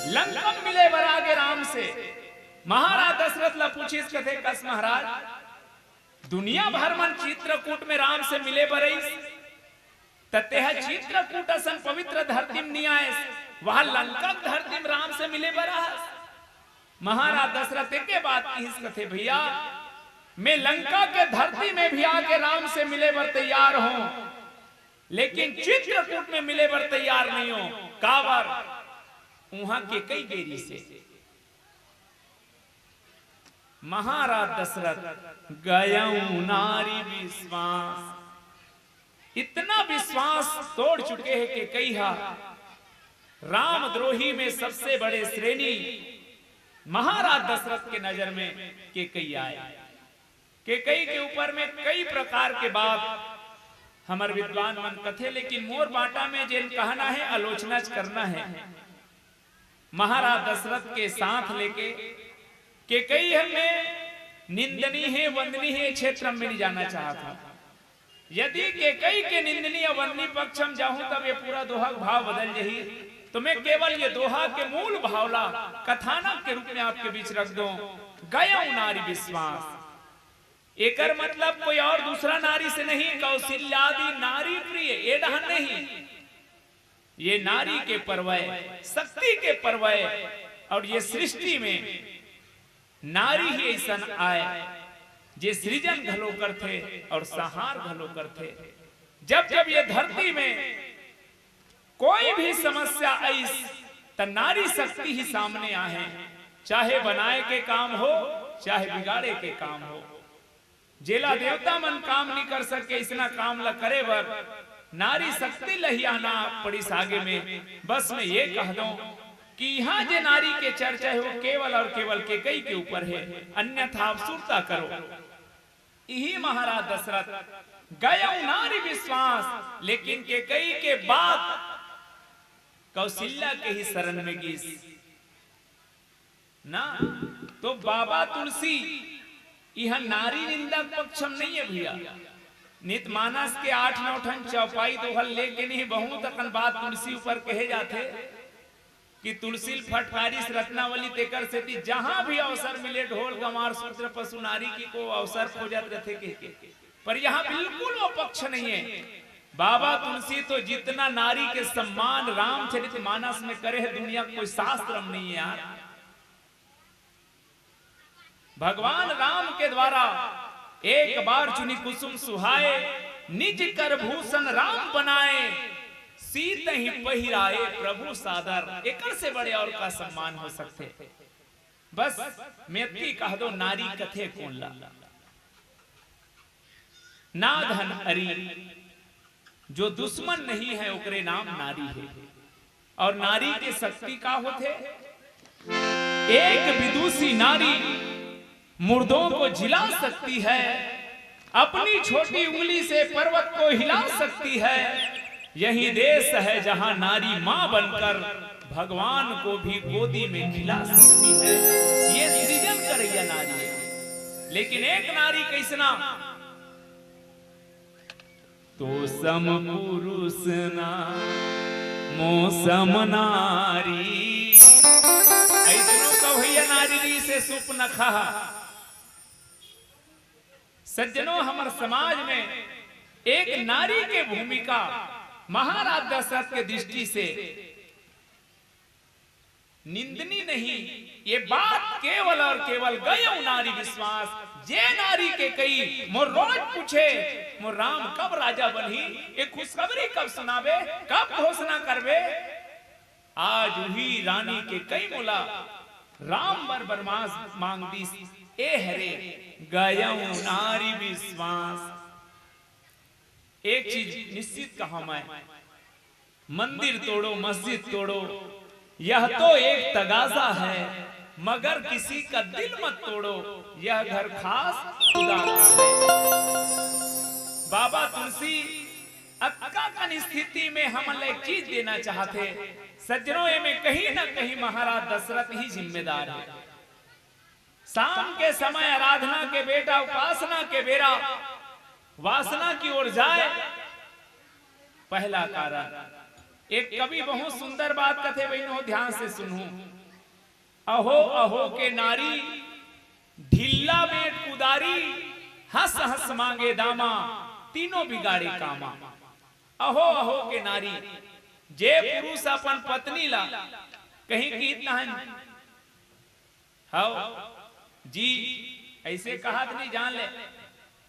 लंका मिले बर आगे राम से। महाराज दशरथ ला पूछिस, कथे, "कस महाराज, दुनिया भर मन चित्रकूट में राम से मिले बर आइस, त तेहा चित्रकूट असन पवित्र धरती में नइ आयस, वहां लंका के धरती में राम से मिले बर आहस?" महाराज दशरथ एके बात किहिस, कथे, "भैया, मैं लंका के धरती में भी आके राम से मिले बर तैयार हूं, लेकिन चित्रकूट में मिले बर तैयार नइ हूं।" काबर? उहां कैकेयी गे रिहिसे। महाराज दशरथ गयऊ नारी विश्वास, इतना विश्वास तोड़ चुके हे कैकेयी हा, रामद्रोही में सबसे बड़े श्रेणी महाराज दशरथ के नजर में कैकेयी आय। केकई के ऊपर में कई प्रकार के बात हमर विद्वान मन कथे, लेकिन मोर बाटा में जेन कहना हे, आलोचना च करना हे। महाराज दशरथ के साथ लेके केकई हमें निंदनी हे, वंदनी हे, क्षेत्र में नहीं जाना चाहत हूं। यदि केकई के निंदनी या वंदनी पक्ष में जाहूं, तब ये पूरा दोहा के भाव बदल जही। तो मैं केवल ये दोहा के मूल भाव ला कथानक के रूप में आपके बीच रख दूं। गयौ नारी विश्वास। एकर मतलब कोई और दूसरा नारी से नहीं, कौशल्यादि नारी प्रिय, ये डहन नहीं। ये नारी के परवय, शक्ति के परवय, और ये सृष्टि में नारी ही ऐसन आय, जे सृजन घलो करथे और संहार घलो करथे। जब जब ये धरती में कोई भी समस्या आइस, त नारी शक्ति ही सामने आहे, चाहे बनाए के काम हो, चाहे बिगाड़े के काम हो। जेला देवता मन काम नहीं कर सके, इसना काम ला करे बर नारी शक्ति लहियाना पड़िस आगे में। बस मैं ये कह दूं कि इहां जे नारी के चर्चा हे, वो केवल और केवल केकई के ऊपर हे, अन्यथा आप सुरता करो। इही महाराज दशरथ गयौ नारी विश्वास, लेकिन केकई के बाद कौशल्या के ही शरण में गिस ना। तो बाबा तुलसी इहां नारी निंदा के पक्ष में नहीं हे भैया। नित मानस के आठ नौ ठन चौपाई दोहा ल लेके नहीं, बहुत अकन बात तुलसी ऊपर कहे जाथे कि तुलसी ल फटकारिस रत्नावली, तेकर सेती जहां भी अवसर मिले ढोल गंवार शूद्र पशु नारी की को अवसर खोजत रथे कहिके। पर यहां बिल्कुल वो पक्ष नहीं हे। बाबा तुलसी तो जितना नारी के सम्मान रामचरित मानस में करे हे, दुनिया के कोई शास्त्र में नहीं हे यार। भगवान राम के द्वारा एक बार चुनी कुसुम सुहाए, निज कर भूषण राम बनाए, सीतहि पहिराए प्रभु सादर। एकर से बड़े और का सम्मान हो सकथे? बस मैं अतकी कह दूं, नारी कथे कोन ला। ना धन अरी, जो दुश्मन नहीं है, ओकरे नाम नारी हे। और नारी के शक्ति का होथे? एक विदुषी नारी मुर्दों को जिला सकती है, अपनी छोटी उंगली से पर्वत को हिला सकती है। यही देश है जहां नारी मां बनकर भगवान को भी गोदी में खिला सकती है। ये सृजन करैया नारी हे। लेकिन एक नारी कैसना? तो सम पुरुष ना मो सम नारी। ऐसनो कवैया नारी से सुपनखा। सज्जनों, हमर समाज में एक नारी के भूमिका महाराज दशरथ के दृष्टि से निंदनी नहीं। ये बात केवल और केवल गयौ नारी विश्वास। जे नारी केकई मोर रोज पूछे, मोर राम कब राजा बनही, ये खुशखबरी कब सुनाबे, कब घोषणा करबे। आज उही रानी केकई मोला राम बर वरमास मांग दिस। ए हरे गयौ नारी विश्वास। एक चीज निश्चित कहा मैं, मंदिर तोड़ो, मस्जिद तोड़ो, यह तो एक तगाजा है, मगर किसी का दिल मत तोड़ो, यह घर खास खुदा का है। बाबा तुलसी अतका कन स्थिति में हमन ला एक चीज देना चाहथे। सज्जनों, एमे कहीं ना कहीं महाराज दशरथ ही जिम्मेदार हे। शाम के समय आराधना के बेटा उपासना के बेरा वासना की ओर जाए। पहला कारण, एक कवि बहुत सुंदर बात कथे, बहिनो, ध्यान से सुनहू। अहो अहो के नारी, ढिल्ला बेंट कुदारी, हंस हंस मांगे दामा, तीनों बिगाड़े कामा। अहो अहो के नारी, जे पुरुष अपन पत्नी ला कहीं गीत नहन, हव जी, ऐसे कहत नहीं जान ले,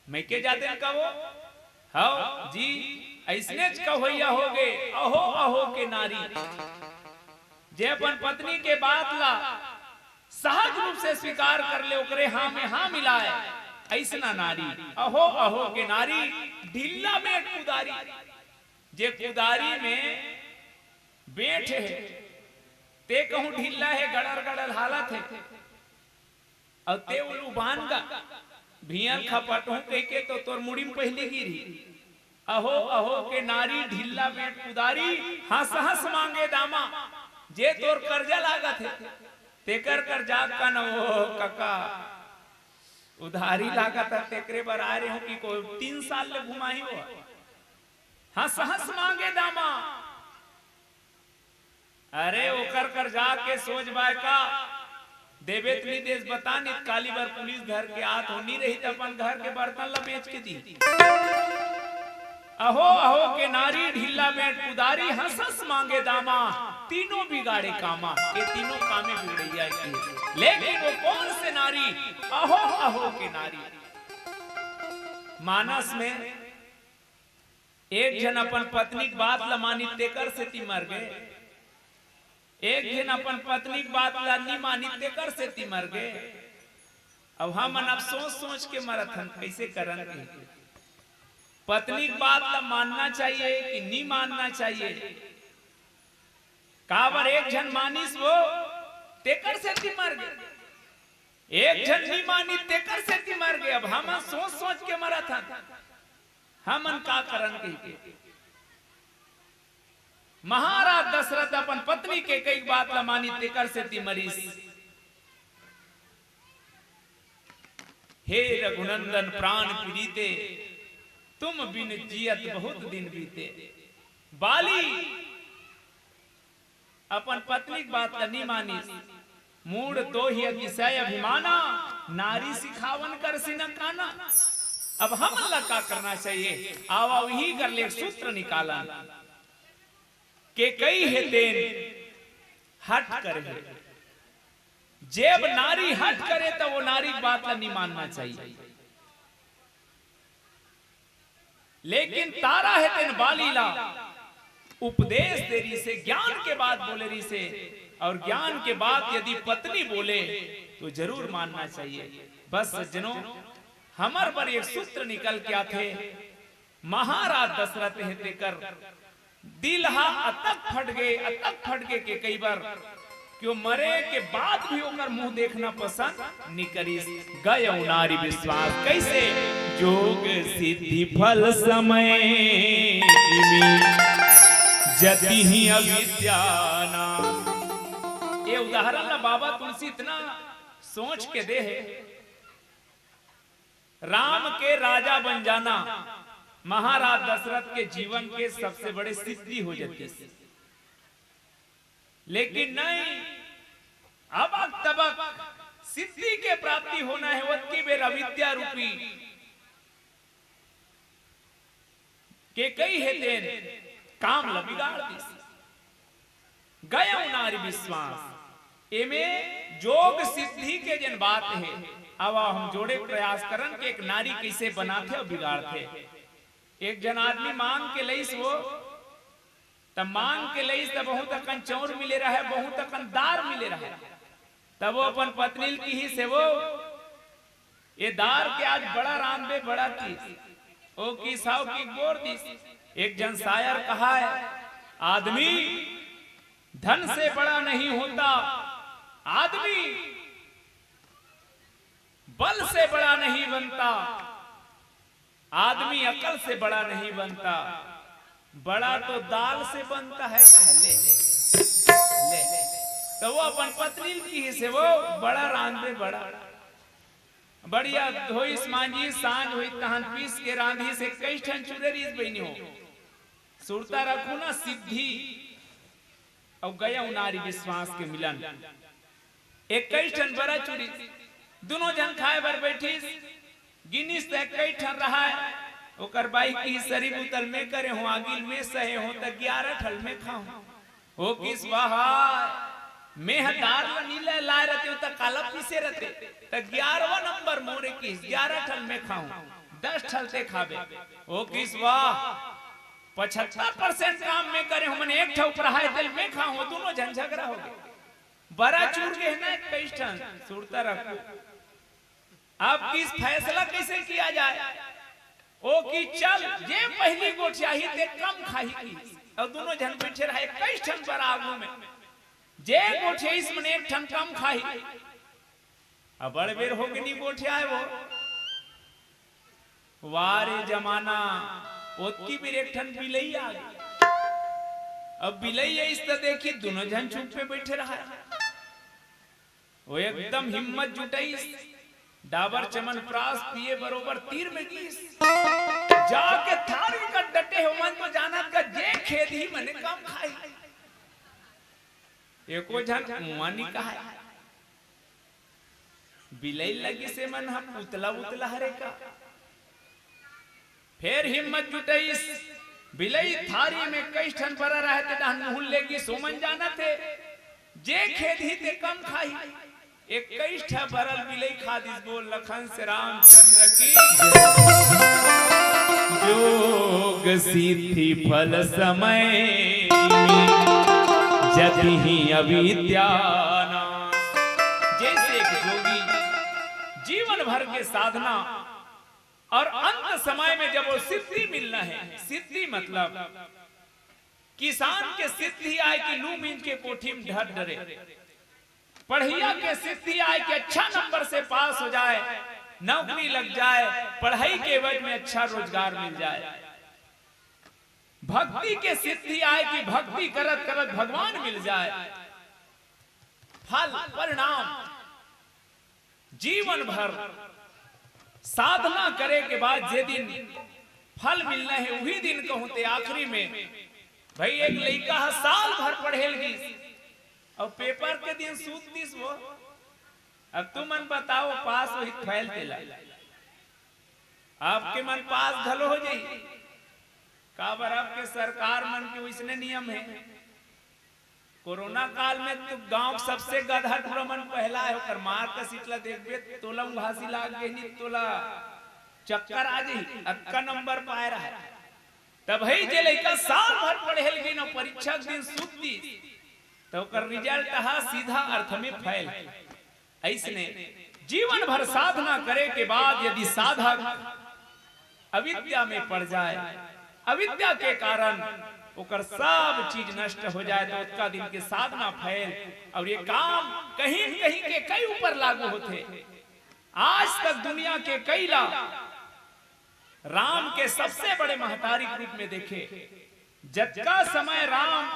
मैं के जाते न कहो, हव जी, ऐसने च कहोइया होगे, अहो अहो के नारी, जे अपन पत्नी के बात ला सहज रूप से स्वीकार कर ले, ओकरे हाँ में हाँ मिलाए, ऐसना नारी, अहो अहो के नारी, ढिल्ला बेंट कुदारी। जे कुदारी में बेंट हे, ते कहूं ढिल्ला हे, गड़र गड़र हालत हे, अउ ते उलू बांध गा, भियन खपटहूं कहिके तो तोर मुड़ी में पहिली गिरही। अहो अहो के नारी ढिल्ला बेंट कुदारी, हंस हंस मांगे दामा। जे तोर कर्जा लागत हे, तेकर कर्जा कन ओ कका उधारी लागत हे, तेकरे बर आय रेहेंव कि कोई तीन साल ले घुमाही वो। हंस हंस मांगे दामा। अरे ओकर कर जाके सोच बाय का, देबे त नी देस बता, नित काली बर पुलिस धर के आत हो, नी रही त अपन घर के बर्तन ला बेच के दी। अहो अहो के नारी ढिल्ला बेंट कुदारी, हंस हंस मांगे दामा। तीनों बिगाड़े कामा, ये तीनों कामे बिगड़ैया की। लेकिन वो कौन से नारी, अहो अहो के नारी। मानस में एक झन अपन पत्नी के बात ल मानिस तेकर सेती मर गे, एक झन अपन पत्नी के बात ल नी मानिस तेकर सेती मर गे। अब हमन अब सोच सोच के मरत हन, कइसे करन कहिके। पत्नी के बात ल मानना चाहिए कि नी मानना चाहिए? काबर एक झन मानिस वो, तेकर सेती मर गे, एक झन नी मानिस तेकर सेती मर गे। अब हमन सोच सोच के मरत हन, हमन का करन कहिके। महाराज दशरथ अपन पत्नी के कई बात ल मानिस तेकर सेती मरिस। हे रघुनंदन प्राण प्रीते, तुम बिन जियत बहुत दिन बीते। बाली अपन पत्नी के बात ल नी मानिस। मूढ़ तो ही अतिशय अभिमाना, नारी सिखावन कर सिन काना। अब हमन ला का करना चाहिए? आवा उही कर ले एक सूत्र निकालन। केकई हे तेन हठ करे हे। जेब नारी हठ करे त वो नारी के बात ला नी मानना चाहिए। लेकिन तारा हे तेन बाली ला उपदेश दे रिहिसे, ज्ञान के बात बोले रिहिसे, और ज्ञान के बात यदि पत्नी बोले तो जरूर मानना चाहिए। बस सज्जनों, हमर बर एक सूत्र निकल के आथे, महाराज दशरथ हे तेकर दिल हा अतक फट गे, अतक फट गे के कई बार कि वो मरे के बाद भी ओकर मुंह देखना पसंद नी करिस। गयौ नारी विश्वास कइसे? जोग सिद्धि फल समय जिमि जति ही अविद्या नाम। ये उदाहरण ना बाबा तुलसी इतना सोच के दे हे। राम के राजा बन जाना महाराज दशरथ के जीवन के सबसे बड़े सिद्धि हो जाती। लेकिन नहीं, अबक तबक सिद्धि के प्राप्ति होना हे, ओतकी बेर अविद्या रूपी केकई हे तेन काम ल बिगाड़ दिस। गयौ नारी विश्वास, एमे जोग सिद्धि के जेन बात हे, अब हम जोड़े के प्रयास करन के एक नारी कइसे बनाथे अउ बिगाड़थे। एक झन आदमी मांग के लइस वो, त मांग के लइस त बहुत अकन चाउर मिले रहय, बहुत अकन दार मिले रहय। तब वो अपन पत्नी ल किहिस हे वो, ये दार के आज बड़ा रांधबे बड़ा किहिस। ओ किहिस हव कि बोर दिस। एक झन शायर कहाय, आदमी धन से बड़ा नहीं होता, आदमी बल से बड़ा नहीं बनता, आदमी अकल से बड़ा नहीं बनता, बड़ा तो दाल से बनता है। कहा, ले, ले। त वो अपन पत्नी ल किहिस हे वो, बड़ा रांधबे बड़ा। बढ़िया धोइस मांजिस, सांझ होइस तहन पीस के रांधिस हे, कई ठन चुरे रिहिस बहिनी हो। सुरता रखू ना, सिद्धि अउ गयौ नारी विश्वास के मिलन। एक्कईस ठन बरा चुरिस, दुनों झन खाय बर बइठिस, गिनिस त एक्कईस ठन रहय। ओकर बाई किहिस, "सरी बुता ल में करे हों, आगी ल में सहे हों, त ग्यारा ठन ल में खाहूं।" ओ किहिस, "वाह, में ह दार ल नी ले लाय रहतेंव त काला पीसे रहते, त ग्यारहवां नंबर मोरे किहिस, ग्यारा ठन ल में खाहूं, दस ठन ल ते खाबे।" ओ किहिस, "वाह, पचहत्तर परसेंट काम में करे हों, मन एक ठन उपराहे तेल में खाहूं।" दुनों झन झगरा हो गे। बरा चूर गे हे ना एक्कईस ठन, सुरता रखू। अब किहिस फैसला कइसे किया जाए? ओ किहिस चल, जे पहिली गोठियाही ते कम खाही किहिस। अउ दुनों झन बइठे रहय एक्कईस ठन बरा आगू में। जे गोठियाइस मन एक ठन कम खाही। अब्बड़ बेर हो गे नी गोठियाय वो। वाह रे जमाना, ओतकी बेर एक ठन बिलई आ गे। अब बिलई आइस त देखी, दुनों झन चुप में बइठे रहय। वो एकदम हिम्मत जुटाइस, डाबर च्यवनप्रास पिए बरोबर तीर में गीस। जाके थारी कर डटे हे, ओमन तो जानत का जे खेदही मने कम खाही। एको झन उहाँ नी कहय। बिलई लगिस, एमन ह पुतला उतला हरे का। फेर हिम्मत जुटाइस, बिलई थारी में कई ठन भरा रहय ते डहन मुँह ले गीस, ओमन जानत हे, जे खेदही ते कम खाही। इक्कीस ठा भरल बिलई खा दिस। बोल लखन से रामचंद्र की। जोग सिद्धि फल समय जिमि, जतिहि अविद्या नाश। जइसे एक जोगी जीवन भर के साधना अउ अंत समय में जब वो सिद्धि मिलना हे, सिद्धि मतलब किसान के सिद्धि आय कि लू मिंज के कोठी में ढर डरे, पढ़इया के सिद्धि आय कि अच्छा नंबर से पास हो जाय, नौकरी लग जाय, पढ़ई के एवज में अच्छा रोजगार मिल जाय। भक्ति के सिद्धि आय कि भक्ति करत करत भगवान मिल जाय। फल परिणाम जीवन भर साधना करे के बाद जे दिन फल मिलना हे, उही दिन कहूँ ते आखिरी में। भई, एक लइका ह साल भर पढ़े ल गीस अउ पेपर के दिन सूत दिस वो। अब तुमन बताओ, पास होही फेल तेला? आपके मन पास घलो हो जाही। काबर, आपके सरकार मन के वइसने नियम हे। कोरोना काल में तो गांव के सबसे गधा टूरा मन पहला हे, ओकर मार का सीट ला देखबे, तोला उंघासी लाग गे नी, तोला चक्कर आ जाही, अतका नंबर पाए रहय। तब भई जे लइका साल भर पढ़े ल गिस न, परीक्षा के दिन सूत दिस, त ओकर रिजल्ट ह सीधा अर्थ में फेल। अइसने जीवन भर साधना करे के बाद यदि साधक अविद्या में पड़ जाय, अविद्या के कारण ओकर सब चीज नष्ट हो जाय, तो ओतका दिन के साधना फेल। अउ ये काम कहीं न कहीं के कई ऊपर लागू होथे। आज तक दुनिया के कई ला राम के सबसे बड़े महतारी के रूप में देखे। जतका समय राम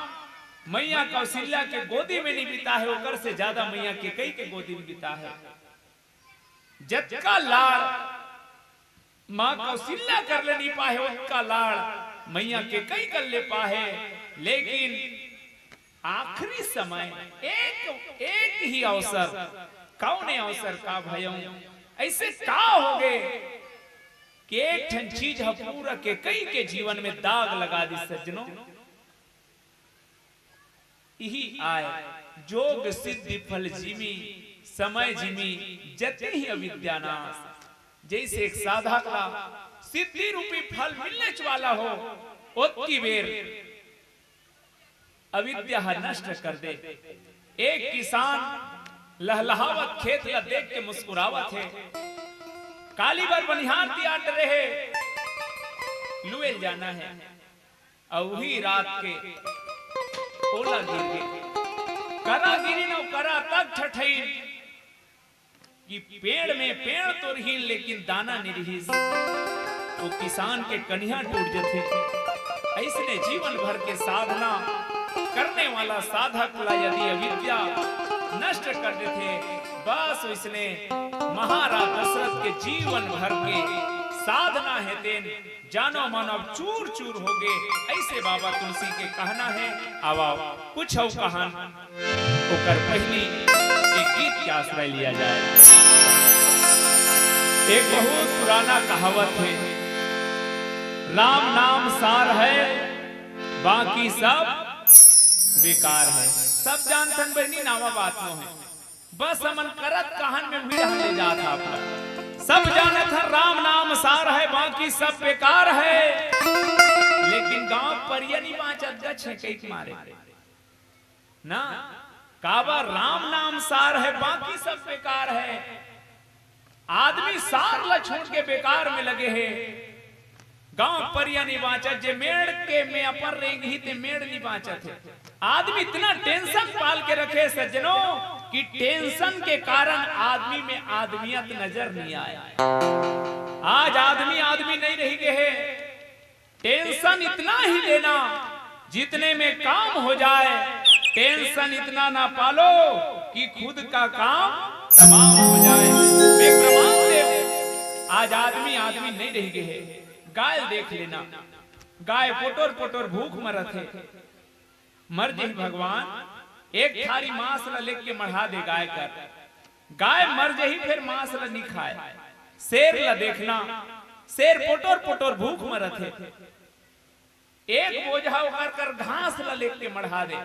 मैया कौशल्या के गोदी में नी बिताहे, ओकर से ज्यादा मैया कैकई के गोदी में बिताहे। जतका लाड़ माँ कौशल्या कर ले नी पाहे, ओतका लाड़ मैया कैकई कर ले पाहे। लेकिन आखिरी समय एक, एक ही अवसर, कौने अवसर का भयउ, अइसे का होगे कि एक ठन चीज ह पूरा कैकई के जीवन में दाग लगा दिस सज्जनों। इही आय जोग सिद्धि फल जिमि, समय जिमि जतिहि अविद्या नाश। जइसे एक साधक ला सिद्धि रूपी फल मिलनेच वाला हो, ओतकी बेर अविद्या ह नष्ट कर दे। एक किसान लहलहावत खेत ला देख के मुस्कुरावत हे। काली बर बनिहार तियार डरे हे, लुए ल जाना हे। अउ उही रात के ओला गिर गे। करा गिरिन अउ करा तक ठठइन कि पेड़ में पेड़ तो रिहिन, लेकिन दाना नइ रिहिस। वो किसान के कनिहा टूट जथे। अइसने जीवन भर के साधना करने वाला साधक ला यदि अविद्या नष्ट कर देथे, बस वइसने महाराज दशरथ के जीवन भर के साधना हे तेन जानो मानो चूर चूर होगे, अइसे बाबा तुलसी के कहना हे। आवा कुछ अउ कहन, ओकर पहिली एक गीत के आश्रय लिया जाए। एक बहुत पुराना कहावत हे, "राम नाम सार है, बाकी सब बेकार है।" सब जानथन बहिनी, नवा बात नोहे। बस हमन करत कहन में उही डहन ले जात हन आप ला। सब जानत हन राम नाम सार है, बाकी सब बेकार है। लेकिन गांव परिया नी बांचत गा छेंकई के मारे। ना, काबर राम नाम सार है, बाकी सब बेकार है। आदमी सार ला छोड़ के बेकार में लगे हे। गांव परिया नी बांचत, जे मेड़ के में अपन रेंगही ते मेड़ नी बांचत हे। आदमी इतना टेंशन पाल के रखे सज्जनों कि टेंशन के कारण आदमी में आदमियत नजर नी आय। आज आदमी आदमी नहीं रह गए है। टेंशन इतना ही लेना जितने में काम हो जाए। टेंशन इतना ना पालो कि खुद का काम तमाम हो जाए। मैं प्रमाण दे, आज आदमी आदमी नहीं रह गए है। गाय देख लेना, गाय पोटोर पोटोर भूख मरत है। मर जही भगवान, एक थारी मांस ला लेके मढ़ा दे गाय कर। गाय मर जही, फिर मांस ला नी खाए। शेर ला देखना, शेर पोटोर पोटोर भूख मरत हे। एक बोझा ओकर कर घास ला लेके मढ़ा दे।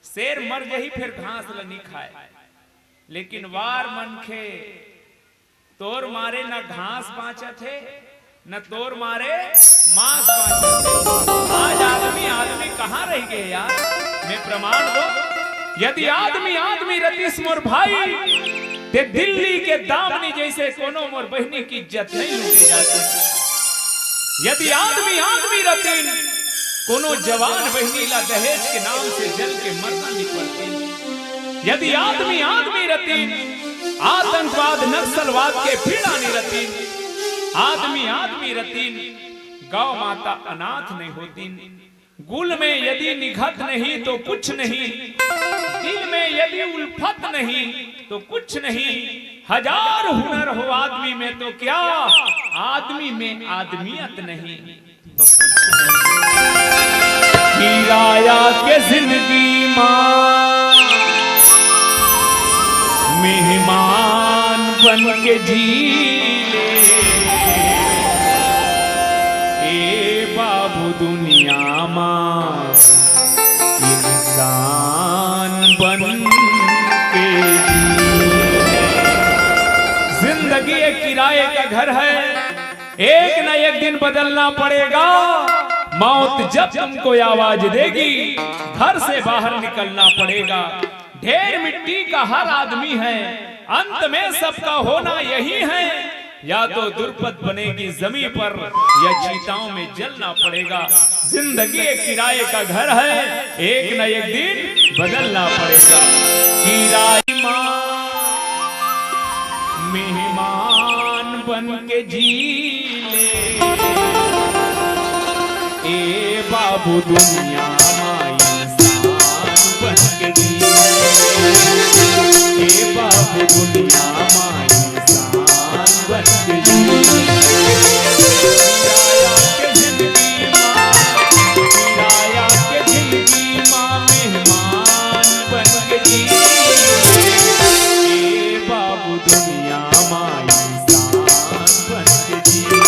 शेर मर जही, फिर घास ला नी खाए। लेकिन वार मनखे, तोर मारे न घास बाँचत हे, न तोर मारे मांस बाँचत हे। आज आदमी आदमी कहाँ रह गए यार? मैं प्रमाण दो, यदि आदमी आदमी रतिस मोर भाई, ते दिल्ली के दामनी जैसे कोनो मोर बहिनी की इज्जत नहीं लूटे जाती। यदि आदमी आदमी रतिन, कोनो जवान बहिनी ला दहेज के नाम से जल के मरना नहीं पड़ती। यदि आदमी आदमी रतिन, आतंकवाद नक्सलवाद के पीड़ा नहीं रतिन। आदमी आदमी रतिन, गौ माता अनाथ नहीं होतिन। गुल में यदि निघत नहीं तो कुछ नहीं, दिल में यदि उल्फत नहीं तो कुछ नहीं। हजार हुनर हो आदमी में तो क्या, आदमी में आदमियत नहीं। किराया के जिंदगी मां मेहमान बन के जी ले, ए बाबू दुनिया मां इंसान बन के जी ले। जिंदगी एक किराए का घर है, एक न एक दिन बदलना पड़ेगा। मौत जब तुमको आवाज देगी, घर से बाहर निकलना पड़ेगा। ढेर मिट्टी का हर आदमी है, अंत में सबका होना यही है। या तो दुर्पत बनेगी जमीन पर, या चिताओं में जलना पड़ेगा। जिंदगी एक किराए का घर है, एक न एक दिन बदलना पड़ेगा। किराए मां मेहमान बन के जी ले, ए बाबू दुनिया मां इंसान बन के जी ले, ए बाबू दुनिया मां इंसान बन के जी ले। किराया के जिंदगी मां, किराया के जिंदगी मां मेहमान बन के जी ले, ए बाबू दुनिया मां इंसान बन के जी ले,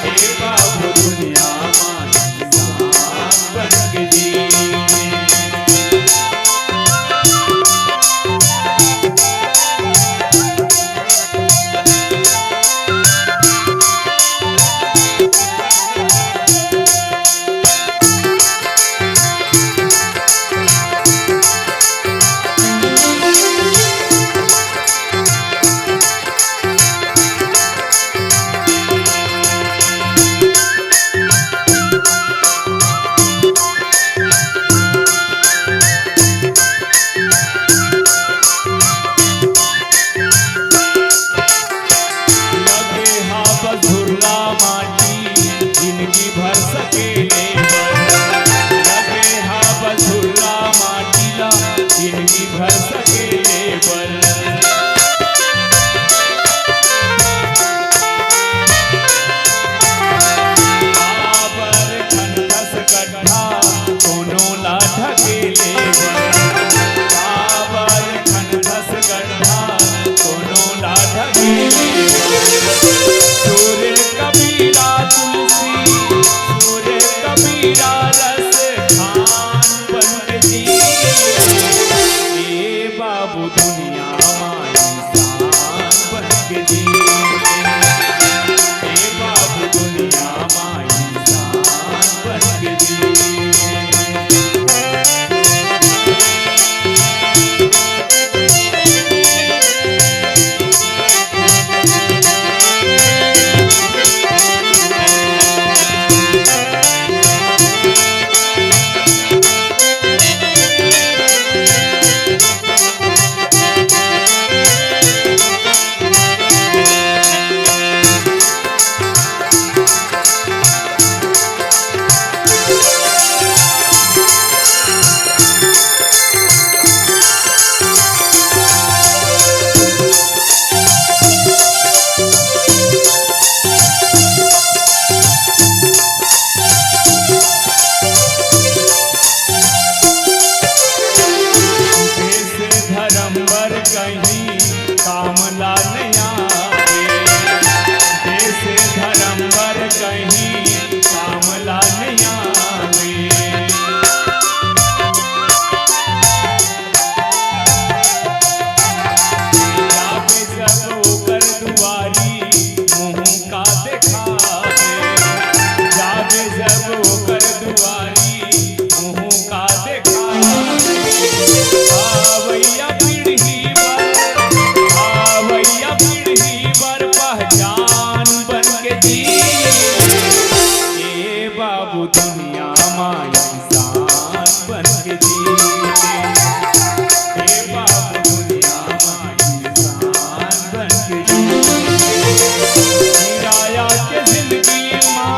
ए बाबू दुनिया मां इंसान बन के जी ले। लगे हा बस धुर्रा माटी, जिनगी भर सकेले बर। लगे हा बस धुर्रा माटी ला, जिनगी भर सकेले बर। काबर खनथस गड्ढा कोनो ला ढकेले बर। काबर खनथस गड्ढा कोनो ला ढकेले बर। तोरे कबीरा तुलसी, तोरे दुनिया मा इंसान बन के जी ले। हे बाबू दुनिया मा इंसान बन के जी ले। किराया के जिंदगी मा,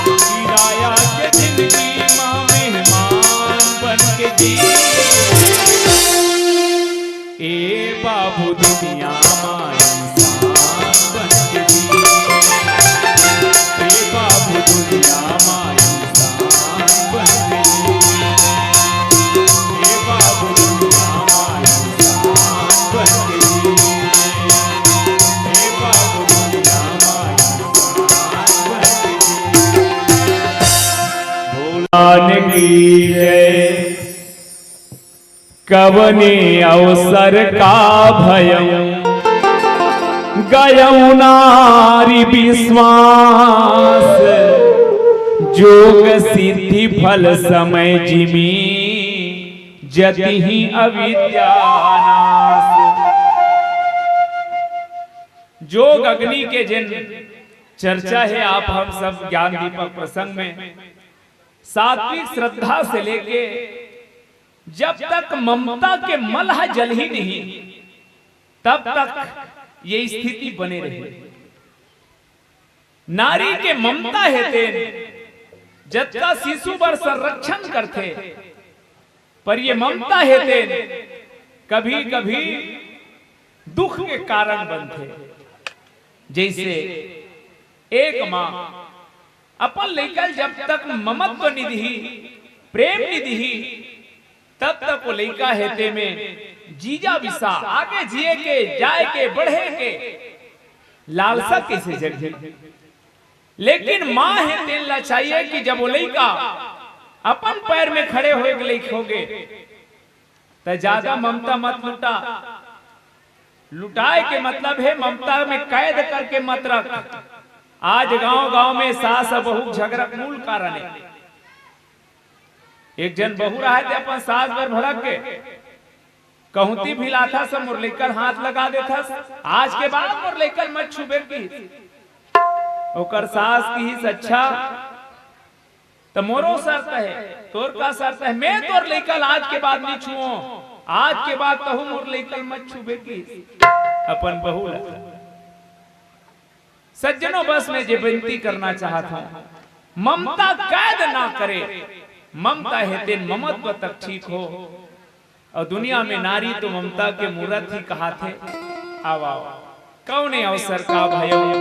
किराया के जिंदगी मा मेहमान बन के जी ले। ए बाबू दुनिया मा इंसान बन के जी। ए बाबू दुनिया मा इंसान बन के जी। ए बाबू दुनिया मा इंसान बन के जी। ए बाबू दुनिया मा इंसान बन के जी। भगवान की जय। कवने अवसर का भयं गयं नारी विश्वास, जोग सिद्धि फल समय जिमि जतिहि अविद्या नाश। जोग अग्नि के जिन चर्चा हे, आप हम सब ज्ञान दीपक प्रसंग में सात्विक श्रद्धा से लेके जब तक ममता के मल ह जलही नहीं, तब तक ये स्थिति बने रही। नारी के ममता हे तेन, जतका शिशु बर संरक्षण करथे, पर ये ममता हे तेन कभी-कभी दुख के कारण बनथे। जैसे एक माँ अपन लइका ल जब तक ममत्व नि दिही, प्रेम नि दिही, तब तक वो लइका हे तेमे जीजा बिसा, आगे जिए के, जाए के, बढ़े के लालसा कइसे जगही? लेकिन माँ हे तेन ला चाहिए कि जब वो लइका अपन पैर में खड़े होए के लइक होगे, त ज्यादा ममता मत लुटा। लुटाए के मतलब हे ममता में कैद करके मत रख। आज गांव-गांव में सास अउ बहू के झगरा के मूल कारण हे। एक झन बहू रहय ते अपन सास बर भड़क के कहूंती भिलाथस, मोर लइका ल हाथ लगा देथस, आज के बाद मोर लइका ल मत छूबे किहिस। ओकर सास किहिस, अच्छा, त मोरो शर्त हे, तोर का शर्त हे? मैं तोर लइका ल आज के बाद नि छुओं, आज के बाद तहूं मोर लइका ल मत छूबे किहिस अपन बहू ल। सज्जनों, बस मैं जे विनती करना चाहत हूं, ममता कैद ना करे, ममता हे तेन ममत्व तक ठीक हो। अउ दुनिया में नारी तो ममता के मूरत ही कहाथे। आव, आव, कउने अवसर का भयं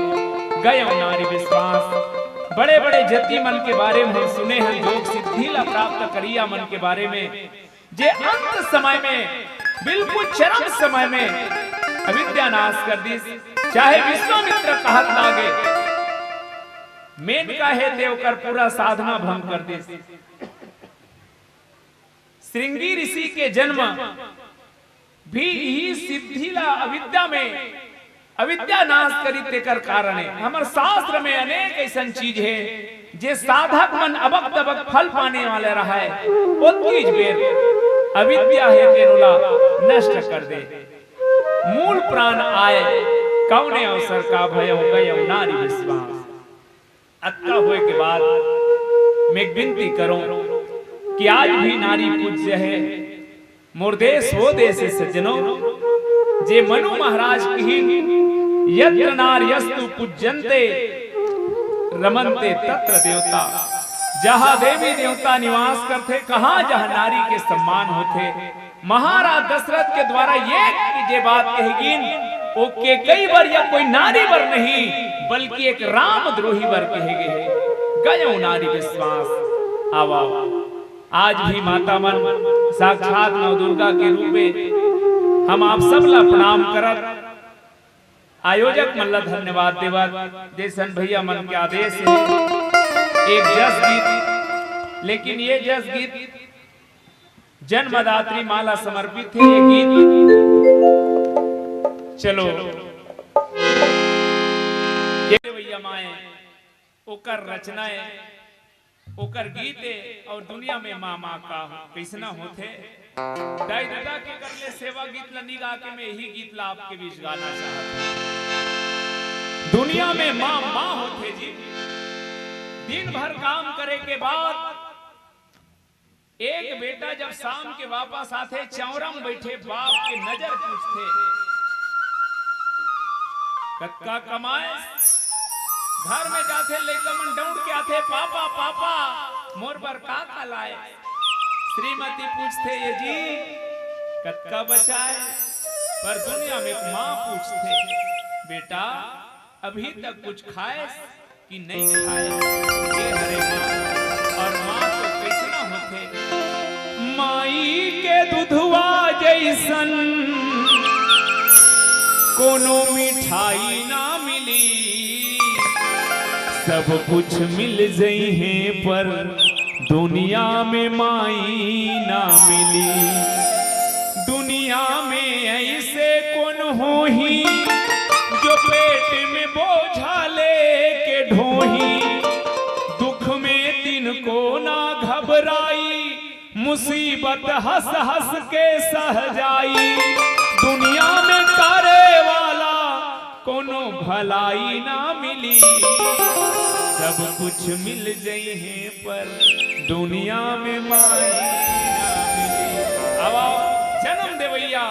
गयं नारी विश्वास। बड़े-बड़े जति मन के बारे में हम सुने हन, जोग सिद्धि ला प्राप्त करिया मन के बारे में, जे अंत समय में, बिल्कुल चरम समय में अविद्या नाश कर दिस, चाहे विश्वामित्र कहत लागे, मेनका हे ते ओकर पूरा साधना भंग कर दिस। श्रृंगी ऋषि के जन्म भी इही सिद्धि ला अविद्या में, अविद्या नाश करी तेकर कारण हे। हमर शास्त्र में अनेक अइसन चीज हे, जे साधक मन अबक तबक फल पाने वाले रहय, ओतकीच बेर अविद्या हे तेन ओला नष्ट कर दे। मूल प्राण आय, कउने अवसर का भयं गयं नारी विश्वास। अतका होय के बाद मैं एक विनती करूं कि आज भी नारी पूज्य हे। मोर देश वो देश हे सज्जनों, जे मनु महाराज किहिन, "यत्र नार्यस्तु पूज्यन्ते रमन्ते तत्र देवता।" जहां देवी देवता निवास करथे, कहां जहां नारी के सम्मान होथे, महाराज दशरथ के द्वारा ये जे बात कहे गिन, ओ केकई बर या कोई नारी बर नहीं, बल्कि एक रामद्रोही बर कहे गे हे। गयं नारी विश्वास। आव, आव। आज भी माता मन साक्षात नव दुर्गा के रूप में हम आप सब ला प्रणाम करत, आयोजक मन ला धन्यवाद देवत, जैसन भैया मन के आदेश हे, एक जस गीत, लेकिन ये जस गीत जन्मदात्री माँ ला समर्पित हे ये गीत। चलो, ये भैया माए, ओकर रचना हे, ओकर गीत हे, अउ दुनिया में माँ, माँ का कइसना होथे। दाई ददा के कर ले सेवा गीत ला नि गा के मैं यही गीत ला आपके बीच गाना चाहत हूँ। दुनिया में माँ, माँ होथे जी। दिन भर काम करे के बाद एक बेटा जब शाम के वापस आथे, चौरा म बइठे बाप के नजर पूछथे, "कतका कमाए?" घर में जाथे, लइका मन दउड़ के आथे, "पापा, पापा, मोर बर का का लाए?" श्रीमती पूछथे, "ये जी, कतका बचाए?" पर दुनिया में एक माँ पूछथे, "बेटा, अभी तक कुछ खाएस कि नहीं खाएस?" ये हरे माँ, और माँ तो कइसना होथे? माई के दुधवा जइसन कोनो मिठाई ना मिली। सब कुछ मिल जइहे पर दुनिया में माई ना मिली। दुनिया में अइसे कोन होही जो पेट में बोझा लेके ढोही। दुख में तिनको ना घबराई, मुसीबत हंस हंस के सह जाई। दुनिया में करे वाला कोनो भलाई ना मिली। सब कुछ मिल जइहे पर दुनिया में माई ना मिली। अब आओ, जन्म देवइया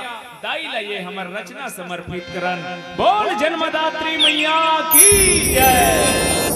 दाई ला ये हमर रचना समर्पित करन। बोल जन्मदात्री मैया की जय।